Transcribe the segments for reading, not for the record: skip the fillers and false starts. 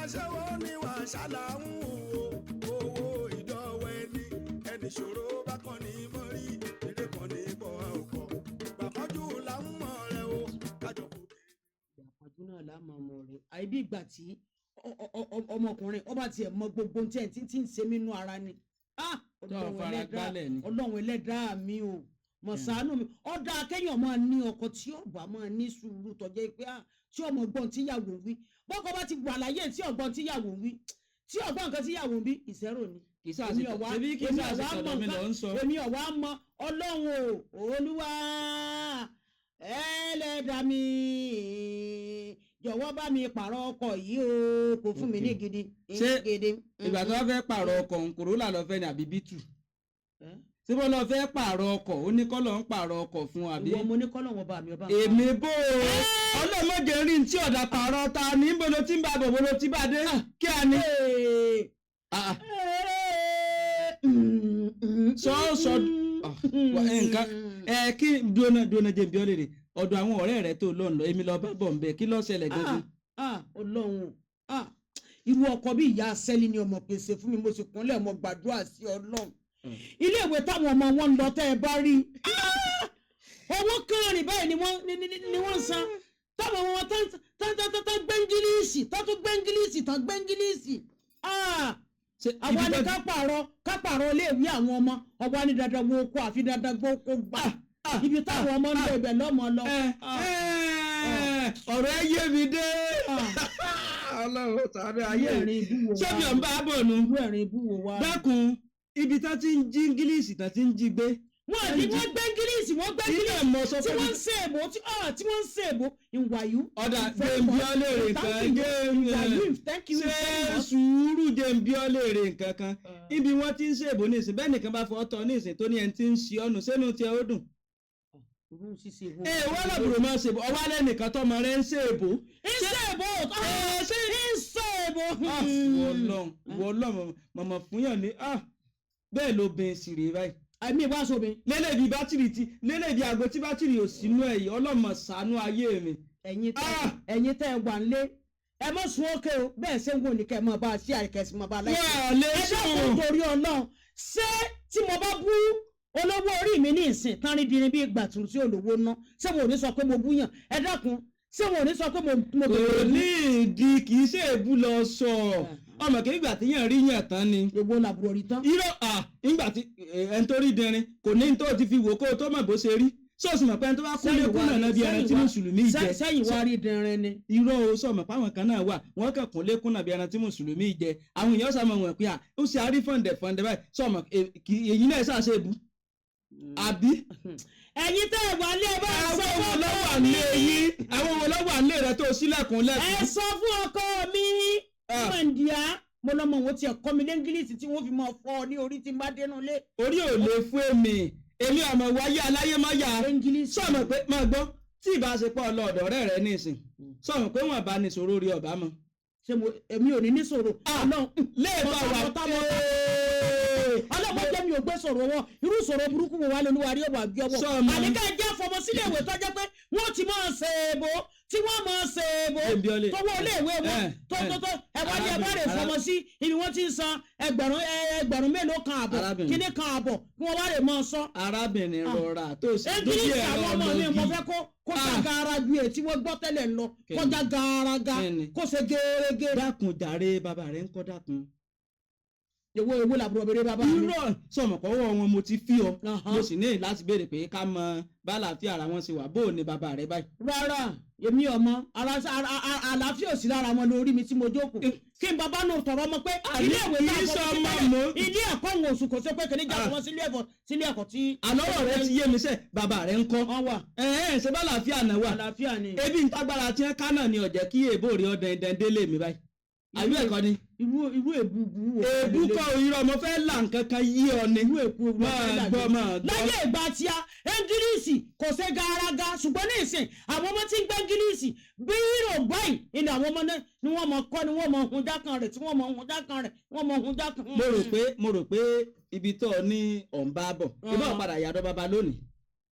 Aṣẹ́wó ni wà ṣáláhùn o, owó ìdánwò ẹni ẹni ṣòro bá kàn ní mọ́rí, eré kan ní bọ̀ ọkọ̀ gbàmọ́jú là ń mọ̀ rẹ o, kájọ kò bí. Ìgbà àpọ́njú náà la máa mọ̀ rẹ̀. Àìbí ìgbà tí ọmọkùnrin ọba tiẹ̀ mọ gbogbo ohun tí ẹ̀ tí ń ṣe mí nú ara ni. Ah! Tó Ọlọ́run fara ẹlẹ́dàá, gbálẹ̀ ni. Ọlọ́run ẹlẹ́dàá mi o, mọ̀ ṣàánú mi. Ọ̀dà kéèyàn máa ní ọkọ tí ọba máa ní sùúrù, tọ́jẹ́ pé ah, tí ọmọ gbọ́n tíyàwó wí. Bọ́kọ bá ti wà láyé tí ọgbọ́n tíyàwó wí, tí ọgbọ́n nǹkan tíyàwó wí, ìṣẹ́rò ni. Kì í sáà Èmi ṣe ọ̀wá ṣebí kì í èmi sáà ṣe ọ̀wá tọ̀dọ̀ mọ mi lọ nǹkan ń sọ. Èmi ọ̀wá mọ. Ọlọ́run o, Olúwa ẹlẹ́dàá mi, jọ̀wọ́ bá mi pààrọ̀ ọkọ̀ yìí o, kò fún mi ní gidi Ṣé gidi. Ìgbà tó wá fẹ́ pààrọ̀ ọkọ̀ òun, Corolla lọ fẹ́ ni àbí Beetle? Eh? Ṣé bó lọ fẹ́ pààrọ̀ ọkọ̀, ó ní kọ́ lọ ń pààrọ̀ ọkọ̀ fún àbí? Ìwọ mo ní kọ́ lọ́wọ́ bá mi ọba. Èmi bó o, ọlọ́mọdé rí ní tí ọ̀dà pààrọ̀ ta ní bolo tí ń bá bọ̀, bolo tí bá dé kí a ní. Ah, sọ sọ ah, nǹkan ẹ kí dúnà dúnà jẹ́ bí ọ́ lè rè ọ̀dọ̀ àwọn ọ̀rẹ́ rẹ tó lọ́n lọ, èmi lọ bá bọ̀ ń bẹ, kí ló ṣẹlẹ̀ gangan? Ah, Ọlọ́run o. Ah, irú ọkọ bí ìyá sẹ́lí ni ọmọ pèsè fún mi. Mo sì kúnlẹ̀, mo gbàdúrà sí Ọlọ́run. Ilé ìwé táwọn ọmọ wọn ń lọ, tẹ́ ẹ bá rí, ah, owó kẹrin báyìí ni wọ́n ni wọ́n ń san, táwọn ọmọ wọn tán tán tán tán gbẹ́ngílíìsì, tán tún gbẹ́ngílíìsì, tán gbẹ́ngílíìsì. Ah, Ṣé àwa ibi ni tó- ká pààrọ̀ iléèwé àwọn ọmọ ọba ní dandan wo kó àfi dandan gbó kó gbà ibi táwọn ọmọ ń lọ, ibẹ̀ lọ́mọ lọ. Ẹ ẹ, ọ̀rọ̀ ẹ yé mi dé. Ọlọ́run sáré ayé Irú ẹ̀rín ibú wo ṣé wá bí ọ̀n bá bọ̀ nu. Irú ẹ̀rín ibú wo wá. Dákun, ibi tán ti ń jí Ingilíìsì, tán ti ń jí gbé. Wọ́n àti wọ́n gbé Ingilíìsì, wọ́n gbé Ilé Ingilíìsì mọ̀ sọ tí fún wọ́n mi. ń ṣe èbó tí wọ́n ń ṣe èbó ìwàyú. Ọ̀dà jẹ́ǹbí ọ́ léèrè nǹkan Ìwàyú, thank you ṣé very much. Sùúrù, jẹ́ǹbí ọ́ léèrè nǹkan kan. Ibi wọ́n ti ń ṣèbò nísìn, bẹ́ẹ̀ nìkan bá fọ́ tọ́ nísìn tó ní ẹni tí ń ṣe ọ́nù sínú tiẹ̀ ó dùn. Irú ṣíṣe wo? Ee, wọ́n lọ́bùrò máa ṣèbò ọwọ́ alẹ́ nìkan tọ́mọ rẹ̀ ń ṣèbò. Ń ṣe èbó, ń ṣe èbó. Wọ́lọ́n wọ́lọ́n, mọ̀mọ́ fún yàn ní bẹ́ẹ̀ ló bẹ sì rèé báyìí. Àmì ìwà sómi. Lélẹ̀ bí bátìrì ti lélẹ̀ bí aago tí bátìrì ò sínú ẹ̀ yìí, ọlọ́mọ ṣàánú ayé mi. Ẹ̀yin tẹ́ Ah! Ẹ̀yin tẹ́ ẹ wà nílé, ẹ mọ̀ sún ókè o. Bẹ́ẹ̀ ṣe ń wò ní kẹ́ ẹ mọ̀ bá a ṣí àìkẹ́sì mọ̀ bá a láìpẹ́. Wọ́n lè Ẹ dákun sùn. torí Ọlọ́run, ṣé tí mo bá bú olówó orí mi ní ìsìn tán rí dirin bí ìgbà tún tí olówó ná, ṣé mo ò ní sọ pé mo búyàn? Ẹ dákun, ṣé mo ò ní sọ pé mo Kò bèrè? ní ìdí, kì í ṣe èbú lọ sọ ọmọ kì í gbà tí yàn rí yàn tán ni. Gbogbo làbúrò rí tán. Irọ́ à, nígbà tí ẹni tó rí dẹrin kò ní tó ti fi wò kó o tó mọ̀ bó ṣe rí, sọ́ọ̀sì mọ̀ pé ẹni tó bá kúnlé kúnlẹ̀ náà bí ẹran tí mùsùlùmí jẹ. Sẹ́yìn wá rí dẹrin ni. Irọ́ o, sọ̀mọ̀ páwọn kan náà wà, wọ́n kàn kúnlé kúnlẹ̀ bí ẹran tí mùsùlùmí jẹ. Àwọn èèyàn sàmọ̀ wọ̀n pé à ó ṣe àrí fọ̀ǹdẹ̀ fọ̀ǹdẹ̀ báyìí, sọ̀mọ̀ èyí náà ṣàṣe èbú àbí. Ẹ̀yin tẹ́ ẹ wà lé, ẹ bá sọ Àwọn fún wo ọkọ ló wà mi. nílé yín? Àwọn wo ló wà nílé rẹ tó sílẹ̀kùn Ẹ lẹ́kùn? sọ fún ọkọ mi. Ah. Mọ̀ndíá, mo lọ́mọ wọn tiẹ̀ kọ́ mi lẹ́ngílíìsì tí wọ́n fi máa fọ́ ọ ní orí tí n bá dénú lé. Orí ò lè fún èmi, èmi ọmọ wáyé aláyé má yá. Lẹ́ngílíìsì. Sọ̀mọ̀ pé máa gbọ́, tí ìbá ṣe pọ̀ lọ́ọ̀dọ̀ ọ̀rẹ́ rẹ nísìn, sọ̀mọ̀ pé wọ́n bá ní sọ̀rọ̀ orí ọ̀bá mọ́. Ṣé mo èmi ò ní ní sọ̀rọ̀? Ọlọ́run Léèbà wà. Ọlọ́mọ jẹ́ mi ò gbé sọ̀rọ̀ wọn. Irú sọ̀rọ̀ burúkú wo wà lóluwà rí ọ̀bà gbé ọwọ́? Sọ̀mọ̀. Àníkà jẹ́ fọmọ sílé ìwé tó jẹ́ pé wọ́n ti máa ṣe èbó tí wọ́n máa ṣe èbó Ẹ̀mí ọlẹ́. tọwọ́ iléèwé wọn tó tó tó ẹ wá ní ẹ bá rè fọmọ sí ibi wọ́n ti ń san ẹgbẹ̀rún ẹgbẹ̀rún mélòó kan àbọ̀ Arábìnrin. kíní kan àbọ̀ kí wọ́n wá rè máa sọ. Arábìnrin, rọra tó sì lójú English ẹ̀rọ àwọn ọmọ mi, mo ọlọ́gì. fẹ́ kó já gaara ju èyí tí wọ́n gbọ́ tẹ́lẹ̀ lọ, kó já gaaraga, Kíni? kó ṣe gerege. Dákun jàre, bàbá rẹ ń kọ́, dákun. Èwo làbúrò béèrè bàbá mi? Irọ́, sọmọkọ́wọ́ wọn mo ti fi ọ. Mo sì ní láti béèrè pé ká mọ bálàáfíà ara wọn ṣe wà, bó o ní bàbá rẹ báyìí. Rárá, èmi ọmọ ara àlàáfíà ò sí lára wọn lórí mi tí mo jókòó kí n bàbá nù tọrọ ọmọ pé ilé ìwé Kì tá í a fọmọ sí sọmọ tẹ́lẹ̀, ilé ẹ̀kọ́ òun oṣù kò sí pé kìnìún jáde wọn sílé ẹ̀kọ́, sílé ẹ̀kọ́ tí. Àlọ́rọ̀ rẹ ti yé mi sẹ́, bàbá rẹ ń kọ́? Wọ́n wà. Ẹ ẹ, ṣe bálàáfíà náà wà? Àlàáfíà ni. Ebi ń tágbára tí wọn ká náà ni ọ̀jẹ̀ kí èbó rí ọdẹ dẹ́ndé lè mi báyìí, àbí ẹ̀kọ́ ni? Irú èbú bu wo? Èbú kọ́, irọ́, mo fẹ́ là nǹkan kan yí ọ ni. Irú èkú wo? Máa gbọ́, máa gbọ́. Láyé ìgbà tí a Ẹ́ngílíìsì kò ṣe garaga, ṣùgbọ́n ní ìsìn àwọn ọmọ tí ń gbé Ẹ́ngílíìsì bí rò báyìí ni àwọn ọmọ náà ni wọ́n mọ kọ́, ni wọ́n mọ hun jákan rẹ̀, tí wọ́n mọ hun jákan rẹ̀, wọ́n mọ hun jákan. Mo rò pé ibi tó o ní ọ̀n bá bọ̀ ibà padà yàdọ̀ bàbá lónìí,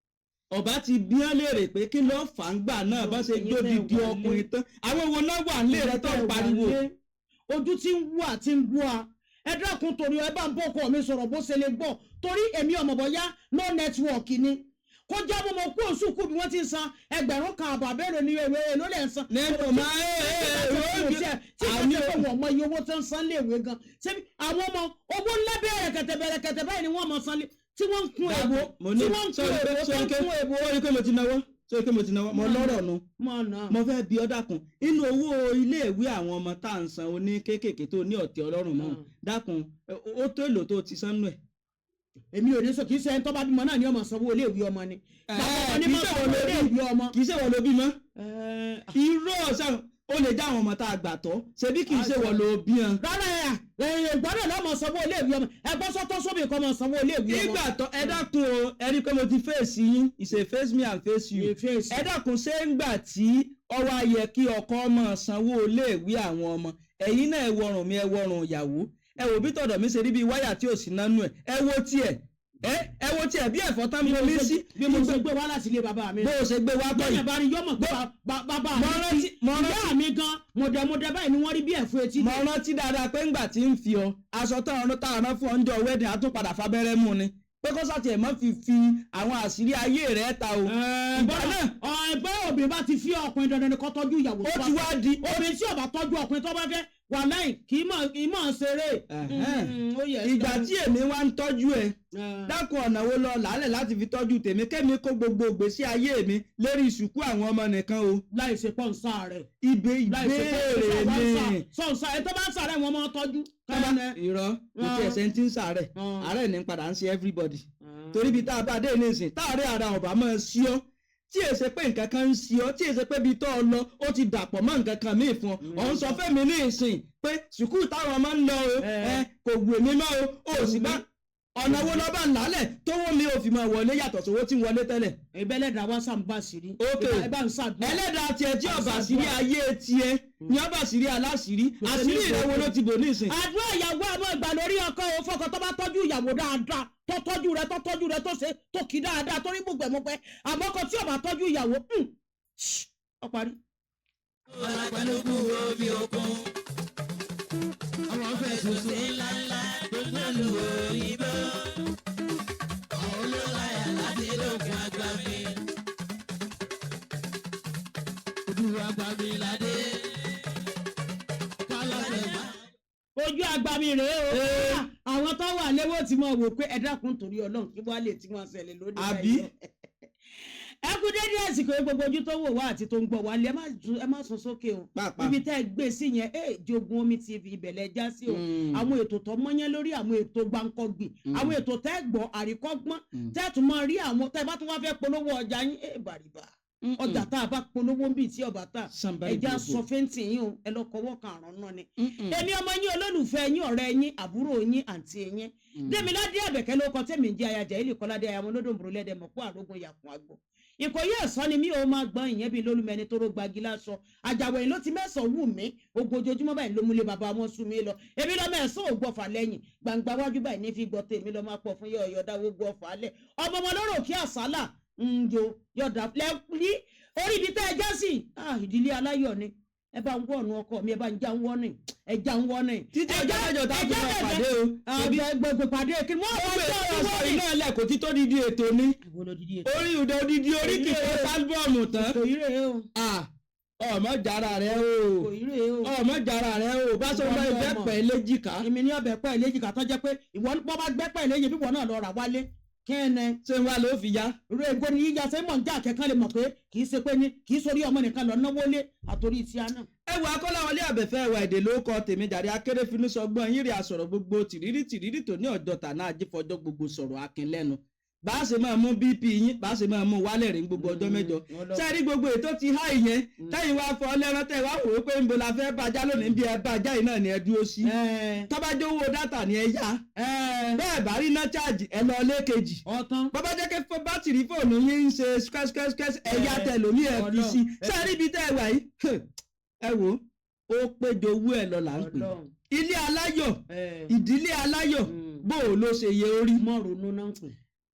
ọba ti bí wọn léèrè pé kí ló fà ń gbà náà bá ṣe Ẹ̀yin tẹ́ gbódìdí wà lé. ọkùnrin tán. Àwọn wo náà wà nílé rẹ tó ń pariwo? Ojú tí ń wú àti ń wú a. Ẹ dákun, torí ẹ bá ń bọ́kọ mi sọ̀rọ̀ bó ṣe lè gbọ́, torí èmi ọmọ bọ́yá no network ni kó jábọ̀ mọ́ kú òṣùkú bí wọ́n ti ń san 1,500 abẹ́rẹ́ ní ewé ló lẹ̀ ń san. Ní kò máa ẹ Tí wọ́n ti fẹ́ wọ́n mọ iye owó tó ń san léèwé gan, ṣé àwọn ọmọ owó ńlá bẹ̀rẹ̀ kẹ̀tẹ̀ bẹ̀rẹ̀ kẹ̀tẹ̀ báyìí ni wọ́n mọ̀ san lé tí wọ́n ń kun èbó, tí wọ́n ń kun èbó tó ń kun èbó. Sórí pé mo ti náwó, sórí pé mo ti náwó, mo lọ́rọ̀ nu. Mọ̀ náà. Mo fẹ́ bi ọ́, dákun, inú owó iléèwé àwọn ọmọ tá à ń san oní kéékèèké tó ní ọ̀tẹ̀ ọlọ́run mọ́, dákun, ó tó èlò tó ti san nù ẹ̀? Èmi ò ní sọ, kì í ṣe ẹni tó bá bímọ náà ni ọmọ sanwó iléèwé ọmọ ni. Bàbá ọmọ ní Kì í máa ṣe sanwó wọ́n ló bí. iléèwé ọmọ. Kì í ṣe wọ́n ló bí mọ́. Irọ́ ọ̀sán ó lè já àwọn ọmọ tá a gbà tọ́, ṣebí kì í ṣe wọ́n ló bí wọn. Rárá, ẹ ẹ gbọ́dọ̀ lọ́mọ sanwó iléèwé ọmọ, ẹgbọ́n sọ́tọ́ sóbì kọ́ mọ sanwó iléèwé ọmọ. Ìgbà tó, ẹ dákun o, ẹ rí i pé mo ti fèsì yín, ìṣe face me and face you. Ìfèsì. Ẹ dákun, ṣé ń gbà tí ọwọ́ ayẹ kí ọkọ máa sanwó iléèwé àwọn ọmọ, ẹ̀yin náà ẹ wọrùn mi, ẹ wọrùn ìyàwó, ẹ wò bí tọ̀dọ̀ mi ṣe rí bí wáyà tí ò sí nánú ẹ, ẹ wo tiẹ̀, ẹ wo tiẹ̀ bí ẹ̀fọ́ tán bomi sí. Bí mo ṣe gbé wá láti ilé bàbá mi. Bó o ṣe gbé wá bọ̀ Bẹ́ẹ̀ yìí. bá rí yọmọ pé bàbá Mo mi rántí, mo rántí. ìyá mi gan mọ̀dẹ̀mọ̀dẹ̀ báyìí ni wọ́n rí bí ẹ̀fọ́ etí. Mo rántí dáadáa pé ńgbà tí ń fi ọ aṣọ táwọn táwọn fún ọ ń jọ wedding, á tún padà fábẹ́rẹ́ mú ni pé kó sàtì ẹ̀ mọ́ fi àwọn àṣírí ayé rẹ̀ ta o. Ìgbà náà Ẹgbẹ́ obìnrin bá ti fi ọkùnrin, dandan ni kó tọ́jú ìyàwó. Ó Tó bá ti wá di obìnrin tí ó bá tọ́jú ọkùnrin tó bá fẹ́ wà láì kì í mọ̀ ṣeré. Ẹ̀hẹ́n. Ó yẹ. Ìgbà tí èmi wá ń tọ́jú ẹ, dákun, ọ̀nà wo lọ làálẹ̀ láti fi tọ́jú tèmi, kémi kó gbogbo ìgbésí ayé mi lérí ìsìnkú àwọn ọmọ nìkan o? Láì ṣe pọ́ǹsà rẹ̀. Ibè Láì ṣe ìbéèrè mi. sọ̀nsà ẹ̀ tó bá ń sàrẹ̀ wọn máa tọ́jú. Irọ́, kò tiẹ̀ ṣe ń tí ń sàárẹ̀. Àárẹ̀ ní padà ń ṣe everybody, torí ibi tá a bá dé ní ìsìn táàrẹ̀ ara ọ̀bà máa ṣí ọ́, tí èsè pé nǹkan kan ń ṣe ọ́, tí èsè pé ibi tó ọ lọ ó ti dàpọ̀ mọ́ nǹkan kan míì fún ọ, ọ̀ ń sọ fẹ́mi ní ìsìn pé sùkúù táwọn ọmọ ń lọ o, ẹ kò wù mí mọ́ o, ò sì bá ọ̀nà wo lọ́ba ńlálẹ̀ tó wọ́n mi ò fi máa wọlé yàtọ̀ sówó tí ń wọlé tẹ́lẹ̀? Ìbẹ́lẹ̀dà wa sàǹbà sírí. Ok. Ẹ bá ń sàdúrà. Ẹlẹ́dàá tiẹ̀ tí ọba àṣírí ayé tiẹ̀ ni ọba àṣírí aláṣírí, àṣírí rẹ̀ wo ló ti bò ní ìsìn? Àdúrà ìyàwó àmọ́ ìgbà lórí ọkọ o. Fọkọ tó bá tọ́jú ìyàwó dáadáa, tó tọ́jú rẹ̀, tó tọ́jú rẹ̀, tó ṣe tó kì dáadáa, tó rí gbogbo ẹ̀ mọ́pẹ́. Àmọ́ ọkọ tí ó bá tọ́jú ìyàwó, ó parí. Alágbálógún omi òkun. Àwọn fẹ̀sùn sí ńláńlá gbogbo lu òyìnbó. Àwọn olóláyà láti lókun àgbà mi. Ojú àgbà mi ládé. Kálọ̀fẹ̀ má. Ojú àgbà mi rèé o. Àwọn tó wà léwó tí mo wò pé ẹ dákun, torí Ọlọ́run, kí wàá lè tí wọ́n ṣẹlẹ̀ lónìí Àbí? báyìí. Ẹ kú dédé àsìkò yìí, gbogbo ojú tó wò wá àti tó ń gbọ́ wá lé, ẹ má sún sókè o. Pàápàá. Ibi tẹ́ ẹ gbé sí yẹn, ẹ Jogun Omi TV, ìbẹ̀lẹ̀ já sí o. Àwọn ètò tó mọ́yán lórí, àwọn ètò gbáǹkọ́gbìn, àwọn ètò tẹ́ ẹ gbọ́ àríkọ́gbọ́n, tẹ́ ẹ tún máa rí àwọn tẹ́ ẹ bá tún wá fẹ́ polówó ọjà yín, ẹ bàrìbà ọjà tá a bá polówó ń bì tí ọba tá Somebody ẹja gbogbo. sọ fẹ́ǹtì yín o, ẹ lọ kọwọ́ kan àrùn náà ni. Èmi ọmọ yín, olólùfẹ́ yín, ọ̀rẹ́ yín, àbúrò yín, àǹtí yín, Dèmiládé Àbẹ̀kẹ́ ló kọ tẹ́mi ń jẹ́ ayajà ilé kọ́ládé ayamọ́ lódò lẹ́dẹ̀ mọ̀kú àrógùn yàkùn àgbọ̀ Ìkòyí ẹ̀sán ni mí ò máa gbọ́n ìyẹn bíi lólùmẹ́ni tó ró gbagi láṣọ àjàwẹ̀yìn ló ti mẹ́sàn-án wù mí ogun ojoojúmọ́ báyìí ló múlé bàbá wọn sú mi lọ. Èmi lọ́mọ ẹ̀sán ò gbọ́fà lẹ́yìn gbangba wájú báyìí ní fi gbọ́ tèmi lọ́ máa pọ̀ fún yọ̀ọ̀yọ̀ dáwó gbọ́fà lẹ̀ ọmọ wọn lọ́rọ̀ kí àsálà ń jo yọ̀dà lẹ́rí orí ibi tẹ́ ẹ já sí. Ah, ìdílé aláyọ̀ ni. Ẹ bá ń wọ̀nù ọkọ mi, ẹ bá ń já ń wọ́nì, ẹ já ń wọ́nì. Títí ọjọ́ mẹ́jọ tá a fi máa pàdé o. Àbí gbogbo pàdé kí wọ́n Gbogbo wọ́n ètò jọ ọ̀sán iná ẹlẹ́ kò tí tó dídí ètò ni. Orí ìdè odidi orí kìí álbọ̀mù tán. Kò yí rèé o. Ah, ọmọ jara rẹ o. Kò yí rèé o. Ọmọ jara rẹ o, bá sọ bá ìfẹ́ pẹ̀ léjìká. Èmi ní ọbẹ̀ pẹ́ léjìká tó jẹ́ pé ìwọ bọ́ bá gbẹ́ pẹ́ léjì bí ìwọ náà lọ rà wálé kí ẹ nẹ. Ṣé wàá ló fi ya? Irú ègbó ni yíya ṣe mọ̀ ń já akẹ́kọ̀ọ́ lè mọ̀ pé kì í ṣe pé ní kì í sórí ọmọ nìkan lọ náwó lé àtòrí tí a náà. Ẹ wọ Akọ́láwọlé Àbẹ̀fẹ́ ẹwà èdè ló kọ tèmi jàre, akérèfínú sọgbọ́n yín rí àsọ̀rọ̀ gbogbo tìrírí tìrírí tó ní ọjọ́ tàná ajífọjọ́ gbogbo sọ̀rọ̀ akin lẹ́nu, bá a ṣe máa mú bp yín, bá a ṣe máa mú wálẹ̀ rí gbogbo ọjọ́ mẹ́jọ. Ṣé rí gbogbo ètò ti há ìyẹn tẹ́yìn wá fọ lẹ́rán, tẹ́yìn wá wò ó pé ńbo la fẹ́ bàjá lónìí, bí ẹ bàjá yìí náà ni ẹ dúró sí. Tọ́bájọ́ owó dátà ni ẹ yá, bẹ́ẹ̀ bá rí iná cháàjì, ẹ lọ lẹ́ẹ̀kejì. Ọ̀tán. Bàbá jẹ́ kí bátìrì fóònù yín ń ṣe skẹ́skẹ́skẹ́, ẹ̀yà tẹ̀lómi ẹ̀ fi sí. Ṣé rí ibi tẹ́ ẹ wà yìí, ẹ wò ó péjọ owó ẹ lọ là ń pè ilé aláyọ̀, ìdílé aláyọ̀, bó o ló ṣe yẹ orí. Mọ́ ronú náà ń pè.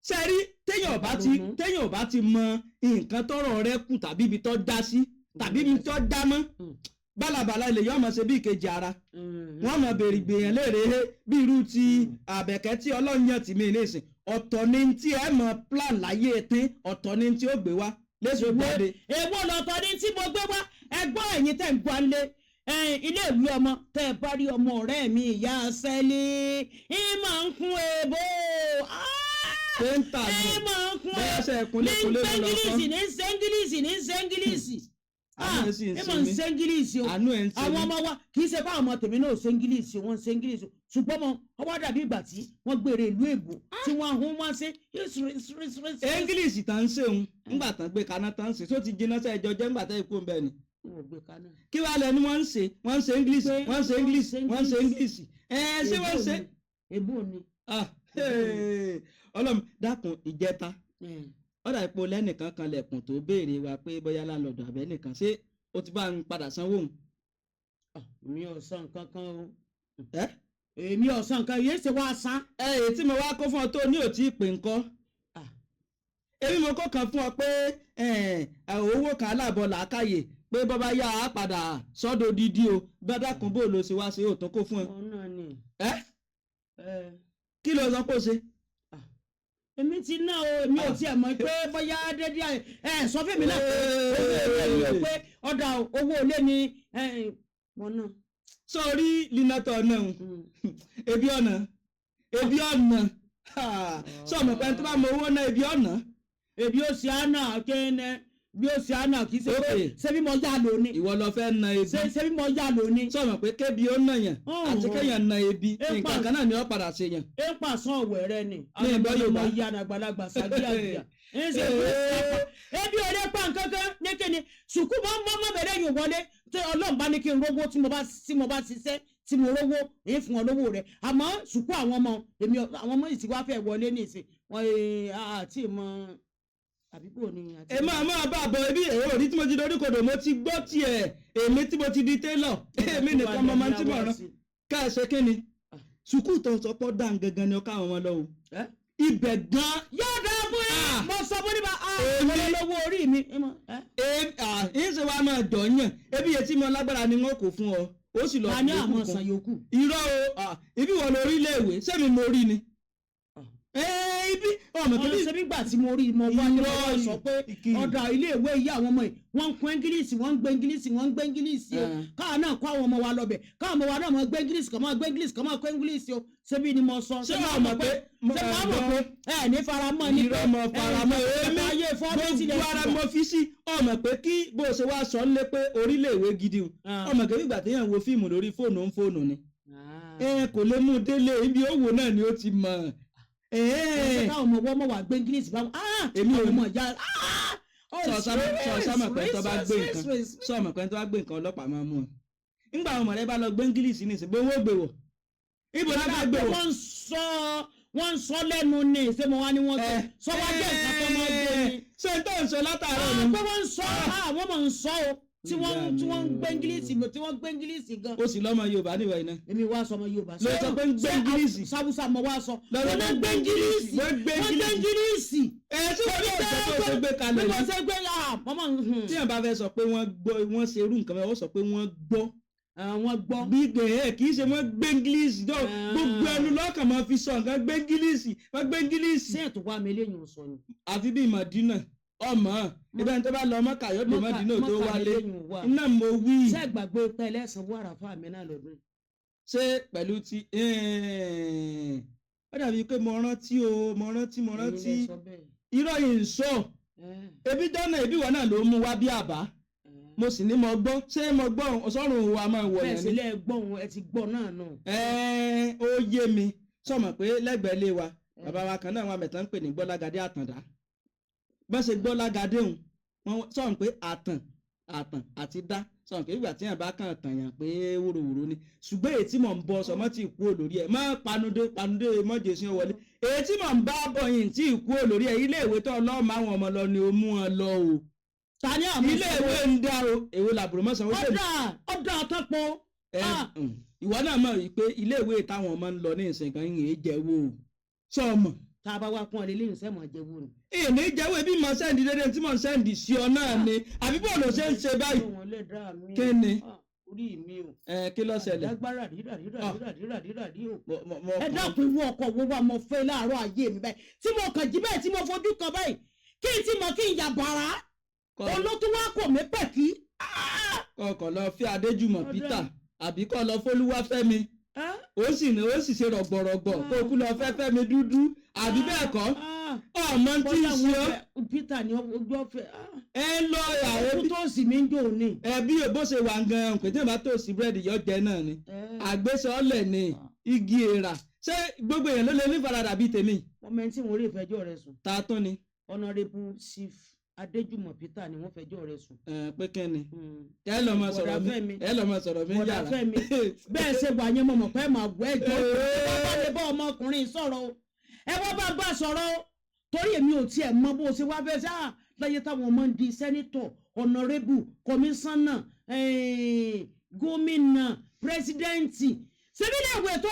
Ṣe rí téèyàn bá ti mọ nǹkan tọ́rọ̀ rẹ kù tàbí ibi tó dá sí tàbí ibi tó dá mọ́. Bálabàlà ilé yọmọ ṣe bí ìkejì ara wọ́n mọ̀ béèrè gbèyàn léèrè he bí irú ti Àbẹ̀kẹ́ tí Ọlọ́run yàn tì mí nísìn. Ọ̀tọ̀ ni tí ẹ mọ̀ plan láyé tín, ọ̀tọ̀ ni tí ó gbé wá léṣe jáde. Èwo lọ̀tọ̀ ni tí mo gbé wá? Ẹgbọ́n, ẹ̀yin tẹ̀ ń gbọ́ lé ilé ìwé ọmọ tẹ́ ẹ bá rí ọmọ ọ̀rẹ́ mi, ìyá sẹ́lí ìmọ̀ ń kún èbó Péńtà ni ìmọ̀ ń kún bóyá ṣe ní kunlékunlé ló lọ kọ́. sẹ́ngílísì, ní sẹ́ngílísì, ní sẹ́ngílísì. Àánú ẹ̀ sì ń Ìmọ̀ ṣe ń mí. sẹ́ngílísì o. Àánú ẹ̀ ń ṣe Àwọn mí. ọmọ wa, kì í ṣe bá àwọn ọmọ tèmi náà sẹ́ngílísì, wọ́n sẹ́ngílísì, ṣùgbọ́n mọ ọwọ́ dàbí ìgbà tí wọ́n gbére ìlú èbó tí wọ́n hún wọ́n ṣe. English tá ń ṣeun ńgbà tán gbé kaná tán ń ṣe tó ti jiná sẹ́ ẹjọ́ jẹ́ ńgbà tẹ́ ikú ń bẹ ni. Kí wàá lẹnu wọ́n ń ṣe, wọ́n ń ṣe English, wọ́n ń ṣe English, wọ́n ń ṣe English, ẹ ṣé wọ́n ń ṣe. Èbó ni. Ah, hey, Ọlọ́run dákun, ìjẹta ọ̀dà ipò lẹ́nìkan kan lẹ̀kùn tó béèrè wa pé bóyá lálọ́dọ̀ àbẹ́ nìkan, ṣé o ti bá ń padà sanwó òun? Mi ò san nǹkan kan o. Ẹ Èmi ò san nǹkan yéé ṣe wá san. Ẹ èyí tí mo wá kó fún ọ tó ní òtí ìpè ńkọ́? Ah. Èmi mo kó kan fún ọ pé owó kan aláàbọ̀ làákàyè pé bọ́bá yá a padà sọ́dọ̀ dídí o bẹ́ẹ̀ bó ló ṣe wá ṣe òtún kó fún ẹ. Òun náà ni. Ẹ kí ló sọ pé ó ṣe? Èmi ti ná o, èmi ò tiẹ̀ mọ̀ pé bóyá dédé ẹ sọ fún mi náà pé owó ilé mi ò pé ọ̀dà owó ilé ni mo ná. Sọrí linatọ náà, ebi ọ̀nà, ebi ọ̀nà, sọmọ pé tó bá mọ owó náà, ebi ọ̀nà. Èmi ò ṣe àná kẹ́nẹ́ bí ó ṣe àná, kì í ṣe pé ṣé bí mo yá lò ní. Ìwọ lọ fẹ́ na ebi. Ṣé bí mo yá lò ní. Sọmọ pé kébi ó nà yàn àti kéèyàn na ebi, nǹkan kan náà ni ó padà ṣe yàn. Ẹ ń pàṣán ọ̀wẹ̀ rẹ ni. Ní ìgbọ́ Yorùbá. Àwọn ọmọ ìyá àgbàlagbà ṣáájú àgbà ń ṣe ebi ò lè pa nǹkan kan ní kíni sùkú mọ́ mọ́ mọ́ bẹ̀rẹ̀ yìí wọlé tí Ọlọ́run bá ní kí n rówó, tí mo bá ṣiṣẹ́ tí mo rówó èyí fún ọ lówó rẹ̀. Àmọ́ sùkú àwọn ọmọ èmi, àwọn ọmọ yìí ti wá fẹ́ wọlé ní ìsìn wọn àti ìmọ̀ àbíbò ni. Ẹ máa máa bá a bọ̀, ebi èrò òní tí mo ti dorí kodò, mo ti gbọ́ tiẹ̀, èmi tí mo ti di télọ̀, èmi nìkan mo máa ń tí mo rán ká ẹ ṣe kí ni sùkú tó sọ pọ́ dá gangan ni ọkọ àwọn ọmọ lọ o, ibẹ̀ gan. Yóò dáa fún yín, mo sọ fún nípa àwọn olówó orí mi. Ń ṣe wàá máa jọ yàn, ebi yẹn tí mo lágbára ni wọn kò fún ọ, ó sì lọ. Ta ni àwọn san yòókù? Irọ́ o, ibi wọ̀ lórí iléèwé sẹ́mi mo rí ni ibi ọmọ kìíní. Ṣe bí gbà tí mo rí mo wá ní wọ́n sọ pé ọ̀dà iléèwé yìí, àwọn ọmọ yìí wọ́n ń kún ẹ́ngílíìsì, wọ́n ń gbé ẹ́ngílíìsì, wọ́n ń gbé ẹ́ngílíìsì o, káà náà kó àwọn ọmọ wa lọ bẹ̀, káà ọmọ wa náà máa gbé ẹ́ngílíìsì, kọ́ máa gbé ẹ́ngílíìsì, kọ́ máa kó ẹ́ngílíìsì o. Ṣé bí ni mo sọ? Ṣé wàá mọ̀ pé Ṣé wàá mọ̀ pé ẹ ní faramọ́ ni? Irọ́, mọ̀ faramọ́, èmi gbogbo ara mo fi sí ọmọ pé kí bó ṣe wá sọ ń lé pé orílẹ̀-èwe gidi o, ọmọ kẹ́bí ìgbà téèyàn wo fíìmù lórí fóònù ń fóònù ni ẹ kò lè mú délé, ibi òwò náà ni ó ti mọ̀. Ṣé káwọn ọmọ wọ́n mọ̀ wá gbé English báwọn? Èmi ò ọmọ ìyá. Sọ pé tó bá gbé nǹkan, sọ mọ̀ pé tó bá gbé nǹkan, ọlọ́pàá máa mú ọ. Nígbà àwọn ọmọ rẹ bá lọ gbé English ní ìsìn, gbowó gbé wọ̀, ibo náà bá gbé wọ̀. Wọ́n ń sọ lẹ́nu ni, ṣé mo wá ní wọ́n sọ wá jẹ́ nǹkan tó máa gbé ni. Ṣé n tó ń sọ látàárọ̀ ni? Pé wọ́n ń sọ, àwọn ọmọ ń sọ o, tí wọ́n ń gbé English, tí wọ́n gbé English gan. Ó sì lọ́mọ Yorùbá níwọ̀ iná. Èmi wá sọmọ Yorùbá. Ló sọ pé ń gbé English. Sáwùsà mo wá sọ. Lọ́dọ̀ Wọ́n gbé English. Wọ́n gbé Wọ́n gbé English. Ẹ tí wọ́n yóò sọ pé ó ṣe gbé kalẹ̀ Bí mo ṣe gbé mọ́mọ́. Tí yàn bá fẹ́ sọ pé wọ́n gbọ́, wọ́n ṣe irú nǹkan bẹ́ẹ̀, wọ́n sọ pé wọ́n gbọ́. Wọ́n gbọ́. Gbígbé ẹ kì í ṣe wọ́n gbé English dọ́, gbogbo ẹnu lọ́kàn máa fi sọ nǹkan, gbé English, wọ́n gbé English. Ṣé ètò wa mi eléyìí sọ ni? Àfi bíi Mọ̀dínà ọmọ ibẹ̀ ní tó bá lọ Mọ́kà yóò dé Mọ́dínà tó wálé iná mo wí. Ṣé ìgbàgbé pẹ̀lẹ́ sanwó àràfà mi náà lọ́dún? Ṣé pẹ̀lú ti ó dàbí pé mo rántí o, mo rántí, mo rántí. Irọ́ yìí ń sọ ebi dáná, ebi wọn náà ló mú wá bí àbá, mo sì ní mo gbọ́, ṣé mo gbọ́ sọ́run wa máa wọ̀ Bẹ́ẹ̀ yẹn sì ni. lẹ́ gbọ́ òun, ẹ ti gbọ́ náà nù. Ó yé mi, sọmọ pé lẹ́gbẹ̀ẹ́ ilé wa, bàbá wa kan náà wà mẹ́ta ń pè ní Gbọ́lágadé Àtàndá, bọ́n ṣe Gbọ́lágadé òun, wọ́n sọ̀rọ̀ pé àtàn àtàn àti dá, sọ̀rọ̀ pé ìgbà tí yàn bá kàn tàn yàn pé wúrowúro ni, ṣùgbọ́n èyí tí mò ń bọ sọ mọ́ tí ì kú olórí ẹ̀ mọ́ panudé panudé mọ́jẹ sí wọlé, èyí tí mò ń bá bọ̀ yìí tí ì kú olórí ẹ̀, ilé ìwé tó ọlọ́mọ àwọn ọmọ lọ ni ó mú wọn lọ o. Ta ni àmọ́? Ilé ìwé ń dá o, èwo làbùrù mọ́ sanwó sèmi. Ọ̀dà ọ̀dà àtọ́pọ̀. Ìwọ náà mọ̀ wípé ilé ìwé táwọn ọmọ ń lọ ní ìsìn kan yìí jẹ́wọ́ o, sọ mọ̀? Tá a bá wá pọ́n ọ lélẹ́yìn sẹ́mọ̀ jẹ́wọ́ ni. Ìní jẹ́wọ́, ebi mọ̀ send dédé tí mò ń send sí ọ náà ni, àbí bó ló ṣe ń ṣe báyìí? Kí ni? Orí mi o. Ẹ kí ló ṣẹlẹ̀? Àdágbára rírà rírà Ah. rírà rírà rírà rí o. Mo Ẹ dákun, irú ọkọ̀ wo wà mo fẹ́ láàárọ̀ ayé mi báyìí tí mo kàn jí báyìí, tí mo fojú kan báyìí, kí n ti mọ̀ kí n yà bàrà olótú wá kò mí pẹ̀kí. Kọkàn lọ fẹ́ Adéjùmọ̀ Ọ̀dà. Peter, àbí kọ́ lọ f'Olúwafẹ́mi, ó sì ní ó sì ṣe rọ̀gbọ̀rọ̀gbọ̀ kó kú lọ fẹ́ Fẹ́mi dúdú, àbí bẹ́ẹ̀ kọ́, ọmọ tí ń ṣe ọ́. Peter ni ojú ọ̀fẹ́. Ẹ lọ àwọn Ẹkú tó sì mí ń jò ní. ẹbí bó ṣe wà gan-an pé tí wọ́n bá tó sí búrẹ́dì yọ jẹ náà ni, àgbésọ́lẹ̀ ni igi èèrà. Ṣé gbogbo èèyàn ló lè ní faradà bíi tèmi? Ọmọ ẹni tí wọ́n rí ìfẹjọ́ rẹ̀ sùn. Ta tún ni? Honourable Chief Adéjùmọ̀ Peter ni wọ́n fẹjọ́ rẹ̀ sùn. Ẹ, pé kí ni? Ẹ lọ mọ sọ̀rọ̀ mi. Bọ̀dá Fẹ́mi. Ẹ lọ mọ sọ̀rọ̀ mi Bọ̀dá yàrá. Fẹ́mi, bẹ́ẹ̀ ṣe wà yẹn, mo mọ̀ pé màá wọ ẹjọ́ ẹ bá lè bá ọmọkùnrin sọ̀rọ̀ o, ẹ wá bá sọ̀rọ̀ o, torí èmi ò tiẹ̀ mọ bó ṣe wá fẹ́ sá láyé táwọn ọmọ ń di senator, honourable, kọmíṣánná, gómìnà, president. Ṣebí ilé ìwé tó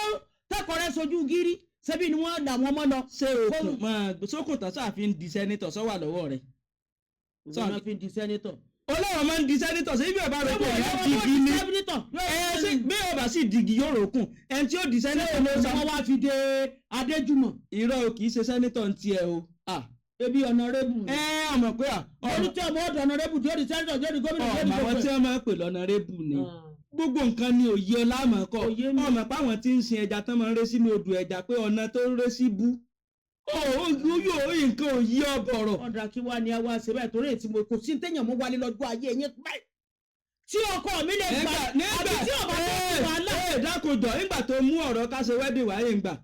tẹkọ̀rẹ́ sojú gírí, ṣebí ni wọ́n dà wọ́n mọ́ lọ. Ṣé okùn máa sókùn tán sáàfin di senator sọ́wà lọ́wọ́ rẹ̀? Ìwọ náà fi di senator. Olóòwò máa ń di senator, ṣé ibi ọba rẹ̀ kò yá digi ni? Senator. Ẹ ṣe bí ọba sì digi yóò rókùn ẹni tí ó di senator ló sọ. Wọ́n wá fi de Adéjùmọ̀. Irọ́ o, kì í ṣe senator ń tiẹ̀ o. Ah, ebi honourable. Ẹ ọmọ pé à Ọdún tí ọmọ ọdọ honourable tí ó di senator, tí ó di gómìnà, tí ó di ọmọ àwọn gbogbo tí ẹ̀. wọ́n máa ń pè lọ́nàrẹ́bù ni. Gbogbo nǹkan ni òye ọlámọ̀ kọ. Òye mi. Ọmọ páwọn tí ń sin ẹja tán máa ń ré sínú odò ẹja pé ọ̀nà tó ń ré sí bú ó yóò nǹkan òye ọbọ̀rọ̀. Ọ̀dà kí wá ni a wá ṣe báyìí, torí èyí tí mo kò sí téèyàn mú wálé lọ́jọ́ ayé yẹn báyìí tí ọkọ mi lè gbà àbí tí ọba tó ti wàhálà. Ẹ dákojọ, nígbà tó mú ọ̀rọ̀ ká ṣe wedding wáyé ńgbà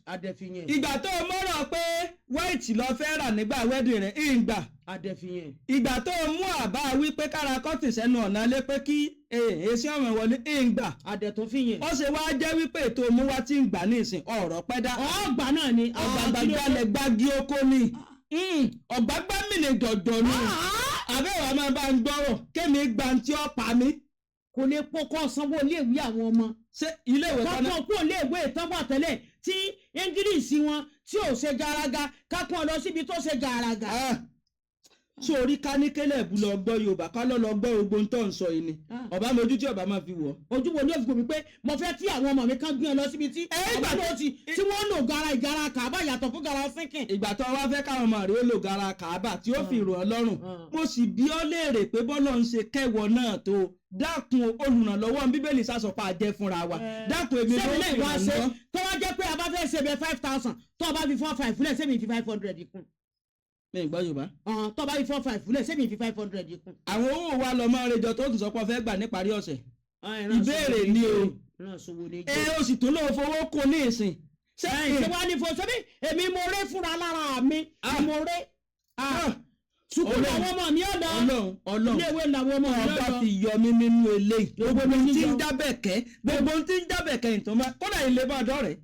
Adẹ́fiyẹn. Ìgbà tó mọ́rọ̀ pé white lọ fẹ́ rà nígbà wedding rẹ̀ ìgbà. Adẹ́fiyẹn. Ìgbà tó mú àbá wípé kára kọ́tì sẹ́nu ọ̀nà lé pé kí èsì ọ̀rọ̀ wọlé ìgbà. Adẹ́túnfiyẹn. Ó ṣe wá jẹ́ wípé ètò òmùwá tí ń gbà ní ìsìn ọ̀rọ̀ pẹ́ dá. Ọgbà náà ni. Ọ̀gbàgbàgbàlẹ̀ gbági oko ni, ọ̀gbàgbà mi lè dọ̀dọ̀ ni, àbẹ̀wò máa bá ń gbọ́rọ̀ kémi gba tí ó pa mí. Kò lè pọkọ sanwó iléèwé àwọn ọmọ. Ṣé iléèwé kan náà? Kọ́kọ́ kúrò iléèwé tán wà tẹ́lẹ̀ tí Ingilisi wọn tí ò ṣe garaga, kápọ́n lọ síbi tó ṣe garaga. Ah. Sórí káníkélẹ̀ bú lọ gbọ́ Yorùbá ká lọ́ lọ gbọ́ ogun tó ń sọ yìí ni. Ah. Ọba mojú tí ọba máa fi wọ̀. Ojú wo ni ó fi gbòmí pé mo fẹ́ tí àwọn ọmọ mi kan gbé ọ lọ síbi tí ìgbà àwọn tí wọ́n lò gara ìgara kàbá yàtọ̀ fún gara sínkìn. Ìgbà tó wá fẹ́ káwọn ọmọ rẹ̀ ó lò gara kàábà tí ó fi rò ọ́ lọ́rùn. Ah. Mo sì bí ọ́ léèrè pé bọ́lọ̀ ń ṣe kẹwọ́ náà tó, dákun, olùrànlọ́wọ́ Bíbélì sásọpá jẹ́ fúnra wa, dákun, èmi ló Sẹ́mi lè fi wá ràn ṣe lọ́. tó wá jẹ́ pé a bá fẹ́ ṣe bẹ 5,000, tó o bá fi 4,500 fúnlẹ̀, sẹ́mi fi 500 kún? Mi ì gbọ́ Yorùbá. Ọ̀hún, tó o bá fi 4,500 fúnlẹ̀, sẹ́mi fi 500 kún. Àwọn owó wa lọ máa rejọ tó tún sọ pé ó fẹ́ gbà níparí ọ̀sẹ̀. Ìbéèrè ni o. Ìbéèrè. Ẹ o sì tún lóun fowó kún ní ìsìn. Ṣé Ṣé wàá ní fo ṣebí èmi mo ré fúnra lára mi Ah. mo ré sùkúrù Ọlọ́run. àwọn ọmọ mi ọ̀dọ́ Ọlọ́run, Ọlọ́run. Iléèwé làwọn ọmọ mi Ọba ọ̀dọ́. ti yọ mí nínú eléyìí. Gbogbo ohun tí ń yọ. jábẹ̀kẹ́, gbogbo ohun tí ń jábẹ̀kẹ́ ìtàn máa kódà ilé bá ọ̀dọ́ rẹ̀.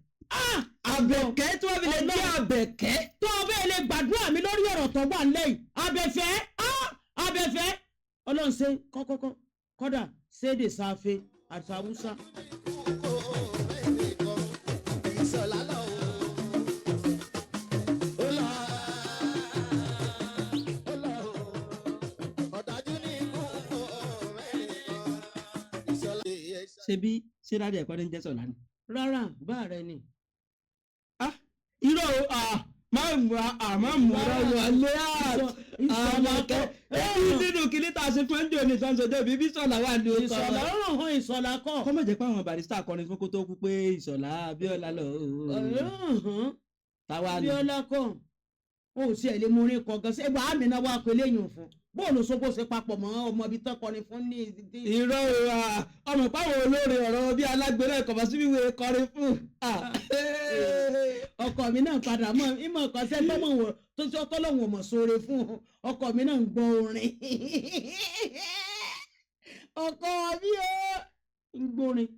Àbẹ̀kẹ́ tí wọ́n fi lè jẹ́ Àbẹ̀kẹ́. Tó o bẹ́ẹ̀ lè gbàdúrà mi lórí ọ̀rọ̀ tó wà nílẹ̀ yìí, Abẹ́fẹ́, ah, Abẹ́fẹ́, Ọlọ́run ṣe kọ́kọ́kọ́ kọ́dà ṣéde sáfẹ́ àti Haúsá. Ìṣọ̀lá lọ o. Ó lọ, ó lọ o. Ọ̀dájú ní ikú kò mẹ́rin kan. Ìṣọ̀lá. Ṣe bí ṣé dáadé ẹ̀kọ́ ní jẹ́ sọ̀lá ni? Rárá, bá rẹ ni. Ah, irọ́ o, ah, máa mú àmọ́ mú ọ̀rọ̀ wọlé. Ìṣọ̀lá Àbẹ̀kẹ́ ẹbí nínú kìíní tá a ṣe fún ẹjọ́ ní ìtànṣọ́jọ́ bíbí sọ̀lá wà ní ọkọ̀. Ìṣọ̀lá ọ̀ràn hàn, Ìṣọ̀lá kọ́. Kọ́mọ̀ jẹ́ pé àwọn barista akọrin fún kó tó kú pé Ìṣọ̀lá Abíọ́lá lọ. Ọ̀ràn hàn. Táwa ni. Bíọ́lá kọ́, o ò tiẹ̀ lè mú orin kọ gan sí ẹgbẹ́ àmì náà wà pé lẹ́yìn òfin bóòlù sọ́kò ṣe papọ̀ mọ́ ọmọ ibi tán kọrin fún ní. Irọ́ o, ah, ọmọ páwọn olórin ọ̀rọ̀ bí alágbèrè ẹ̀kọ́ bá síbí wé kọrin fún. Ah. Ọkọ mi náà padà mọ ìmọ̀ ọkọ sẹ́ńtọ́mọ̀ wò tó tí ọtọ́lọ́hún ọmọ sóore fún un. Ọkọ mi náà ń gbọ́ orin, ọkọ mi ó ń gbórin.